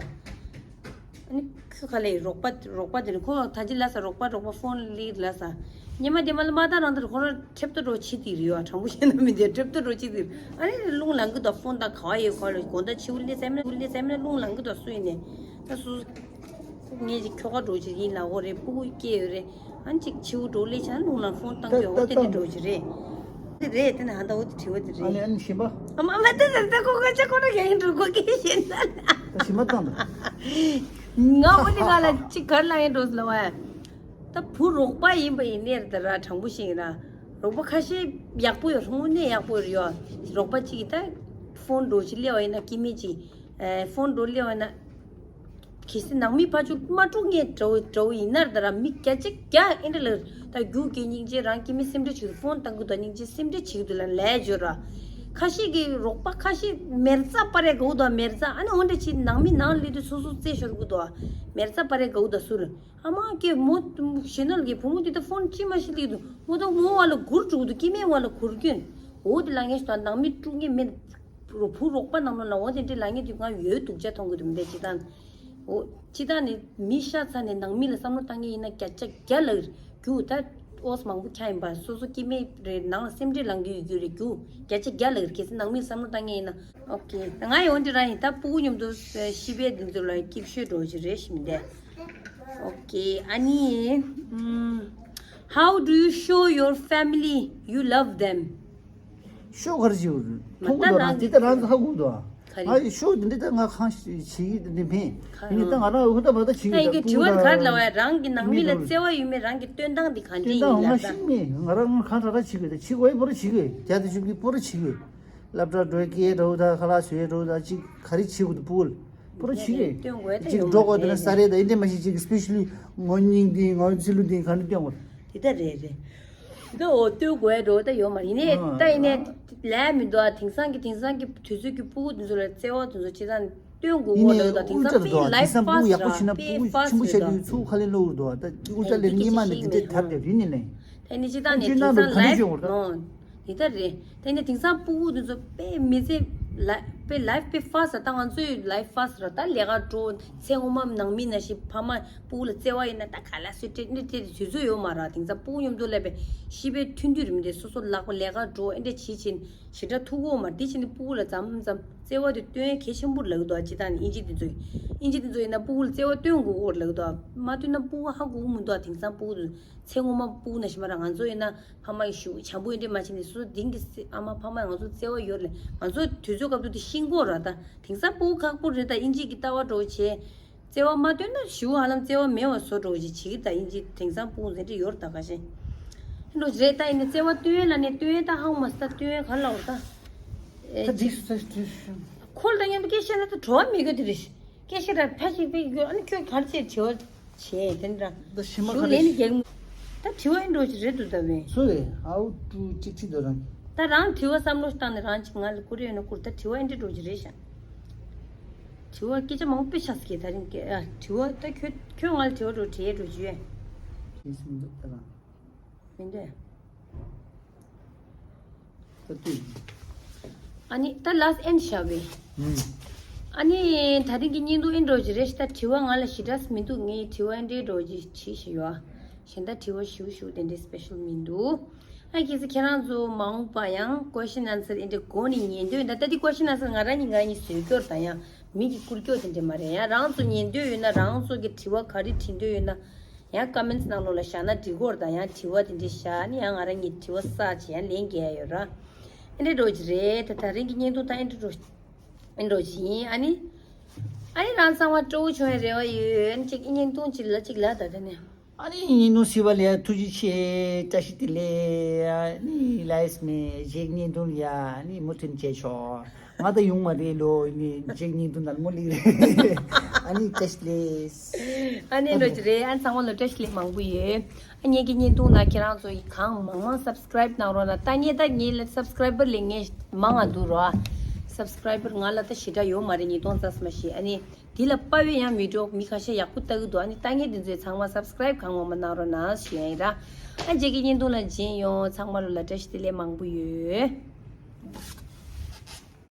ཨ་ནི་ཁོས་ག་ལེ་རོགས་པ་རོགས་པ་དེ་ནི་ཁོ་ད་ཅི་ལ་ས་རོགས་པ་རོགས་པ་ཕོན་ལི་ལ་ས། ཉི་མ་དེ་མ་ལ་མ་ད་རང་དེར་ཁོ་རང་ཁྲེབ་ཏོ་འགྲོ་ཆི་དེ་རེད་ཡོ། དྲང་པོ་བཤད་ན་མི་དེ་ཁྲེབ་ཏོ་འགྲོ་ཆི་དེ་རེད། ཨ་ནི་རླུང་ལངས་གི་དོ་ཕོན་དང་ག་བ་ཡོད་ཁོ་ལ་དགོང་དག་ཕྱི་བུ་ལི་སེམས་ན་བུ་ལི་སེམས་ན་རླུང་ལངས་གི་དོ་སུ་ཡིན་ནས་ད་སུ། ངས་ཅིག་ཁྱོ་ག་འགྲོ་ཆི་ཡིན་ལ་འོ་རེད། སྤུ་གུ་སྐྱེ་ཡོད་རེད། ཨ་ནི་ཅིག་ཕྱི་བུ་འགྲོ་ལས་ཆ་རླུང་ལངས་ཕོན་བཏང་གི་འོ་དེ་དེ་འགྲོ་ཆི་རེད། དེ་རེད། དེ་ནས་ཧ་ད་འོ་དེ་དྲི་བ་དེ་ཨ་ནི་རེད། ཨ་ནི་ཞིམ་པ། ཨ་མ་མ་དེ་དེ་དེ་ཁོ་ཁོ་ཅག་ཁོ་ར་ག་ཡིན་འགྲོ་ཁོ་སྐད་བཤད་ན་ད་ཞིམ་པ་བཏང་ད། ང་འོ་དེ་ང་ལ་ཅིག་གར་ལ་ཡིན་འགྲོ་ལ་བ། ད་བུ་རོགས་པ་ཡིན་པ་ཡིན་ནས་ད་ར་དྲང་པོ་ཤེས་ཡིན་ན། རོགས་པ་ཁ་ཤས་ཡག་པོ་ཡོད། དངོས་གནས་ཡག་པོ་ཡོད། རོགས་པ་གཅིག་གིས་ད་ཕོན་འགྲོ་ཅིག་སླེབས་པ་ཡིན་ན་སྐྱེ་མེད་ཅིག་ཨེ་ཕོན་འགྲོ་སླེབས་པ་ཡིན་ན། གལ་སྲིད་ནང་མི་ཕར་ཚུར་མ་དཀྲུག་མཁན་འདྲ་བོ་འདྲ་བོ་ཡིན་ན་ད་ར་མི་བརྒྱ་ཆ་བརྒྱ་ཨེ་འདྲ་ལ་ད་རྒྱུག་གི་སྙིང་རྗེ་རང་སྐྱེ་མེད་སེམས་ཁྲལ་བྱེད་ཀྱི་འདུག་ཕོན་བཏང་གི་འདུག་སྙིང་རྗེ་སེམས་ཁྲལ་བྱེད་ཀྱི་འདུག་ལ་ལས་འབྱོར་ར། ཁ་ཤས་ཀྱི་རོགས་པ་ཁ་ཤས་མེར་ཙ་པ་རེ་དགའ་བོ་འདུག་མེར་ཙ་ཨ་ནི་འོན་ཏེ་ཕྱི་ནང་མི་ནང་སླེབས་དུས་སོ་སོ་རྩེ་ཤོར་གི་འདུག་མེར་ཙ་པ་རེ་དགའ་བོ་འདུག་སུ་རེད། ཨ་མ་ཀྱེ་མོ་གཞན་ནོར་གྱི་བུ་མོ་དེ་ད་ཕོན་ཅི་མ་ཤི་ལི་འདུག་མོ་ད་མོ་བ་ལ་གུར་འགྲོ་གི་འདུག་སྐྱེ་མེད་བ་ལ་གུར་གྱོན། འོ་དེ་ལ་ངས་ད་ནང་མི་དཀྲུག་མཁན་མེད། བུ་རོགས་པ་ནང་ལོགས་ལ་འོ་དེ་འདྲའི་ལ་ངས་དུས་ང་ཡོད་སྡུག་ཅག་མཐོང་གི་འདུག་མི་འདྲ་སྤྱི་བཏང་། འོ་སྤྱི་བཏང་ནས་མི་ཤ་ཚ་ནས་ནང་མི་ལ་བསམ་བློ་བཏང་མཁན་ཡིན་ན་བརྒྱ་ཆ་བརྒྱ་ལ་རྒྱུ་ད་ཨོས་མང་པོ་ཁྱ་ཡིན་པ་སོ་སོ་སྐྱེ་མེད་རེད་ནང་ལ་སེམས་ཁྲལ་ལང་གི་ཡོད་རྒྱུ་རེད་རྒྱུ་བརྒྱ་ཆ་བརྒྱ་ལ་རེད། གལ་སྲིད་ནང་མི་ལ་བསམ་བློ་བཏང་མཁན་ཡིན་ན། ཨོ་ཀེ། ང་ཡོང་དུས་རང་ཡིན་ད་སྤུ་གུ་མཉམ་དུ་ཤི་བའི་འདི་ཚོ་ལ་སྐྱིད་ཤོས་འགྲོ་གི་རེད་ཞིམ་དེ། ཨོ་ཀེ། ཨ་ནི། ཨམ། How do you show your family you love them? ཤོ་གར་ཞིག་མཐོང་གི་འདུག་རང་དེ་ལྟ་རང་ཚོ་ཧ་གོ་འདུག་ག་རེ། ང་ཤོ་འདི་འདྲ་ད་ང་གང་ཞིག་བྱེད་ཀྱི་འདི་མེད། ཡིན་ནི་ད་ང་རང་འུ་ད་མ་ད་བྱེད་ཀྱི་ད་ཡིན་གི་སྤུ་གུ་དྲི་བ་ག་རེ་ལབ་ཡ་རང་གི་ནང་མི་ལ་བརྩེ་བ་ཡོད་མེད་རང་གི་སྟོན་སྟངས་འདི་གང་འདྲ་ཡིན་ལབ་ད། ང་ཤེས་མེད་ང་རང་ང་གང་དྲག་དྲག་བྱེད་དགོས་ད་བྱེད་དགོས་ཡ་པོ་ར་བྱེད་དགོས་རྒྱ་དེ་བཅུག་གི་པོ་ར་བྱེད་དགོས། སློབ་གྲྭ་འགྲོ་སྐད་འགྲོ་ད་ཁ་ལག་བཟོས་འགྲོ་ད་ཅིག་ག་རེ་བྱེད་དགོས་ད་སྤུ་གུ་ལ་པོ་ར་བྱེད་དགོས། སྟོན་དགོས་ད་ཅིག་ཡོང་འགྲོ་དགོས་ད་ན་ས་རེད་ད་ཡིན་དེ་མ་ཤེས་ཅིག་སི་པེ་ཤལ་ལི་ངོ་སྙིང་འདི་ངོ་ཚི་ལུ་འདི་ག་འདྲ་སྟོན་དགོས། དེ་ད་རེད་རེད། འདི་འོ་སྟོན་དགོས་འགྲོ་ད་ཡོད་མ་ཡིན་ནས་ད་ཡིན་ནས་ལས་མི་འདུག་ཨ། དེང་སང་གི་དེང་སང་གི་དུས་ཚོད་ཀྱི་སྤུ་གུ་དེ་ཚོ་ལ་བརྩེ་བ་དེ་ཚོ་ཅི་ད་ནས་སྟོན་དགོས་འོ་ལ་ད་དེང་སང་དཔེ་ལའིབ་ཕ་སི་ར་དཔེ་ཕ་སི་ར། ཆེན་པོ་ཆགས་དུས་ཚུགས་ཁ་ལེན་ལོ་འུར་འདུག་ཨ། ད་ཨུ་ཅག་ལས་སྙེ་མ་ནས་དེ་འདྲས་དར་ཏེ་རི་ནས་ལེན། ད་ནི་ཅི་ད་ནས་དེང་སང་ལའིབ་ནོ། དེ་ལྟར་རེད། དེ་ནས་དེང་སང་སྤུ་གུ་དེ་ཚོ་དཔེ་མི་ཚེ་ལ་དཔེ་ལའིབ་དཔེ་ཕ་སི་ད་ང་ཚོའི་ལའིབ་ཕ་སི་ར་ད་ལས་ཀ་འགྲོ་ཚེ་སྔོན་མ་ནང་མི་ན་ཞིག་ཕ་མ་སྤུ་གུ་ལ་བརྩེ་བ་ཡིན་ན་ད་ག་ལ་སུ་སྤྲད་འདི་སྤྲད་དེ་དུས་ཚོད་ཡོད་མ་ར། དེང་སང་སྤུ་གུ་མཉམ་དུ་སླེབས་པའི་ཤི་བའི་ཐུན་དུས་རིམ་དེ་སོ་སོ་ལག་པ་ལས་ཀ་འགྲོ་ཨེ་འདྲ་བྱེད་ཕྱིན་ཞེ་དྲག་ཐུག་གོ་མ་འདི་ཕྱིན་ནི་སྤུ་གུ་ལ་ཙམ་ཙམ་བརྩེ་བ་དེ་སྟོན་གལ་ཆེན་པོ་རེད་ལབ་ཀྱི་འདུག་ཨ། ཅི་ད་ནི་ཨིན་ཇི་དེ་ཚོ་ཨིན་ཇི་དེ་ཚོ་ཡིན་ན་སྤུ་གུ་ལ་བརྩེ་བ་སྟོན་དགོས་ཀྱི་ཡོད་རེད་ལབ་ཀྱི་འདུག་ཨ། མ་སྟོན་ན་སྤུ་གུ་ཧ་གོ་གི་མི་འདུག་ཨ། དེང་སང་སྤུ་གུ་དེ་ཚོ། ཚེ་སྔོན་མ་སྤུ་གུ་ནང་བཞིན་མ་ར་ང་ཚོ་ཡིན་ན་ཕ་མ་ཡི་ཞུ་བྱམས་པོ་ཡིན་འདྲ་མ་བྱས་ནས་སོ་སོ་དེང་གི་སེ་ཨ་མ་ཕ་མ་ང་ཚོ་བརྩེ་བ་ཡོད་རེད། ང་ཚོ་དུས་ཚོད་སྐབས་དུ་དེ་ཤིང་གོ་ར་ད་དེང་སང་སྤུ་གུ་ཁག་པོ་རེད། ད་ཨིན་ཇི་གི་ལྟ་བ་འགྲོ་བྱས་བརྩེ་བ་མ་སྟོན་ན་ཞུ་ཧ་ལམ་བརྩེ་བ་མེད་བ་བཟོ་འགྲོ་བྱས་བྱེད་ཀྱི་ད་ཨིན་ཇི་དེང་སང་སྤུ་གུ་འཛིན་གྲྭ་ཡོད་རེད་ད་ག་ཤེ་འགྲོ་རེད། ད་ཡིན་ན་བརྩེ་བ་སྟོན་ཡས་ལ་ནས་སྟོན་ཡས་ད་ཧང་མ་སི་ད་སྟོན་ཡས་ག་ལ་འོ་ད་ཨེ་ད་འདི་སུ་ད་སྟོན་ཤུ། ཁོ་ལ་མཉམ་དུ་སྐད་བཤད་ན་ད་བྲོ་བ་མི་དགོས་དེ་རེད། སྐད་བཤད་ར་ཕ་ཞིག་པའི་རྒྱུ་ཨ་ནི་ཁྱོད་ག་རེ་བྱས་དྲི་བ་བྱས་དེ་འདྲ། ད་ཞིམ་མ་ཞུ་ག་ལེན་རེད། རྒྱག་མི་ད་དྲི་བ་ཨེ་འགྲོ་ཅི་རེད་འདུག་ད་བས། སུ་རེད། ཨའུ་ཀྲུ་གཅིག་ཁྲི་དོ་རང་། ད་རང་དྲི་བ་བསམ་བློ་བཏང་ནས་རང་གཅིག་ང་ལ་བསྐུར་ཡོད་ན་བསྐུར། ད་དྲི་བ་ཨེ་འདྲ་འགྲོ་ཅི་རེད་ཤག་དྲི་བ་སྐད་ཆ་མང་པོ་དཔེ་ཤག་ཟེར་གི་ད་རིང་སྐད་ཨ་དྲི་བ་ད་ཁྱོད་ཁྱོད་ང་ལ་དྲི་བ་འགྲོ་དྲི་ཡས་འགྲོ་ཅི་ཡོད། དེ་སུ་མི་འདུག་ད་རང་། མི་འདོད། ད་དུས། ཨ་ནི་ད་ལཱསི་ཨེན་ཌི་བཞག་པས། ཨ་ནི་ད་རིང་གི་བརྙན་ཐུང་ཨེ་འགྲོ་གི་རེད་ཤག་ད་དྲི་བ་ང་ལ་ཞེ་དྲག་མི་འདུག་ངས་དྲི་བ་ཨེ་འདྲའི་འགྲོ་གི་བྱེད་བཞིན་ཡོད། གཞན་ད་དྲི་བ་ཞུ་ཞུ་དེ་འདྲའི་སི་པེ་ཤལ་མི་འདུག་ཨ་གལ་སྲིད་ཁྱེད་རང་ཚོ་མ་འོངས་པ་ཡང་ཀོ་ཤན་ཨན་སར་ཨེ་འདྲའི་འགོ་ནས་ཉན་འདོད་ཡོད་ན། ད་འདི་ཀོ་ཤན་ཨན་སར་ང་རང་ཉིད་ང་ཉིད་བཟོས་སྐྱོར་དང་ཡང་མི་གིས་བསྐུར་སྐྱོར་དེ་འདྲ་མ་རེད། ཡང་རང་ཚོ་ཉན་འདོད་ཡོད་ན་རང་ཚོ་གི་དྲི་བ་ག་རེ་དྲི་འདོད་ཡོད་ན། ཡང་ཀོ་མེན་ཊི་ནང་ལོགས་ལ་བཞག་ན་འགྲིག་གི་རེད། ད་ཡང་དྲི་བ་དེ་འདྲ་བཞག་ནི་ཡང་ང་རང་གཉིས་དྲི་བ་བསགས་བྱས་ཡང་ལན་རྒྱག་ཡ་ཡོད་ར། ཨེ་འདྲ་འགྲོ་གི་རེད། ད་ད་རིང་གི་བརྙན་ཐུང་ད་ཨེ་འདྲ་འགྲོ་ཨེ་འདྲ་འགྲོ་གི་ཡིན། ཨ་ནི་ཨ་ནི་རང་ཚང་མ་སྤྲོ་བོ་བྱུང་བའི་རེ་བ་ཡོད། ཨ་ནི་གཅིག་བརྙན་ཐུང་གཅིག་ལ་གཅིག་ལ་ད་ད་ནས། ཨ་ནི་བརྙན་ཐུང་གཟིགས་པ་ལ་ཐུགས་རྗེ་ཆེ། བཀྲ་ཤིས་བདེ་ལེགས། ཨ་ནི་ལཱསི་མེ་གཞས་བརྙན་ཐུང་ཡ་ཨ་ནི་མུ་མཐུད་བྱེད་ཆོག་ང་ད་ཡོང་མ་རེད་ལོ། ཨ་ནི་གཞས་བརྙན་ཐུང་ནང་མོ་ལིག་རེད། ཨ་ནི་བཀྲ་ཤིས་བདེ་ལེགས། ཨ་ནི་འགྲོ་གི་རེད། ཨ་ཚང་མ་ལ་བཀྲ་ཤིས་བདེ་ལེགས་མང་པོ་ཡོད། ཨ་ངེད་ཀྱི་བརྙན་ཐུང་ལ་ཁྱེད་རང་ཚོ་ཡི་གང་མང་མང་སབ་སི་ཀ་རའིབ་གནང་རོགས་གནང་། ད་ངེད་ད་ངེད་ལ་སབ་སི་ཀ་རའི་བར་ལས་ངེད་མང་ང་འདུག་རོ། སབ་སི་ཀ་རའི་བར་ང་ལ་ད་ཞེ་དྲག་ཡོད་མ་རེད། ཉིས་སྟོང་རྩ་ཙམ་ཞིག་ཨ་ནི་འདི་ལ་དཔའ་བའི་ཡང་བི་ཌི་ཡོ་མི་ཁ་ཤས་ཡག་པོ་ལྟ་གི་འདུག་ཨ་ནི་ལྟ་མཁན་དེ་ཚོས་ཚང་མ་སབ་སི་ཀ་རའིབ་གང་མང་མང་གནང་རོགས་གནང་ཞུ་ཡ་ཡིན་ར། ཨ་རྗེས་ཀྱི་བརྙན་ཐུང་ལ་མཇལ་ཡོང་། ཚང་མ་ལ་བཀྲ་ཤིས་བདེ་ལེགས་མང་པོ་ཡོད།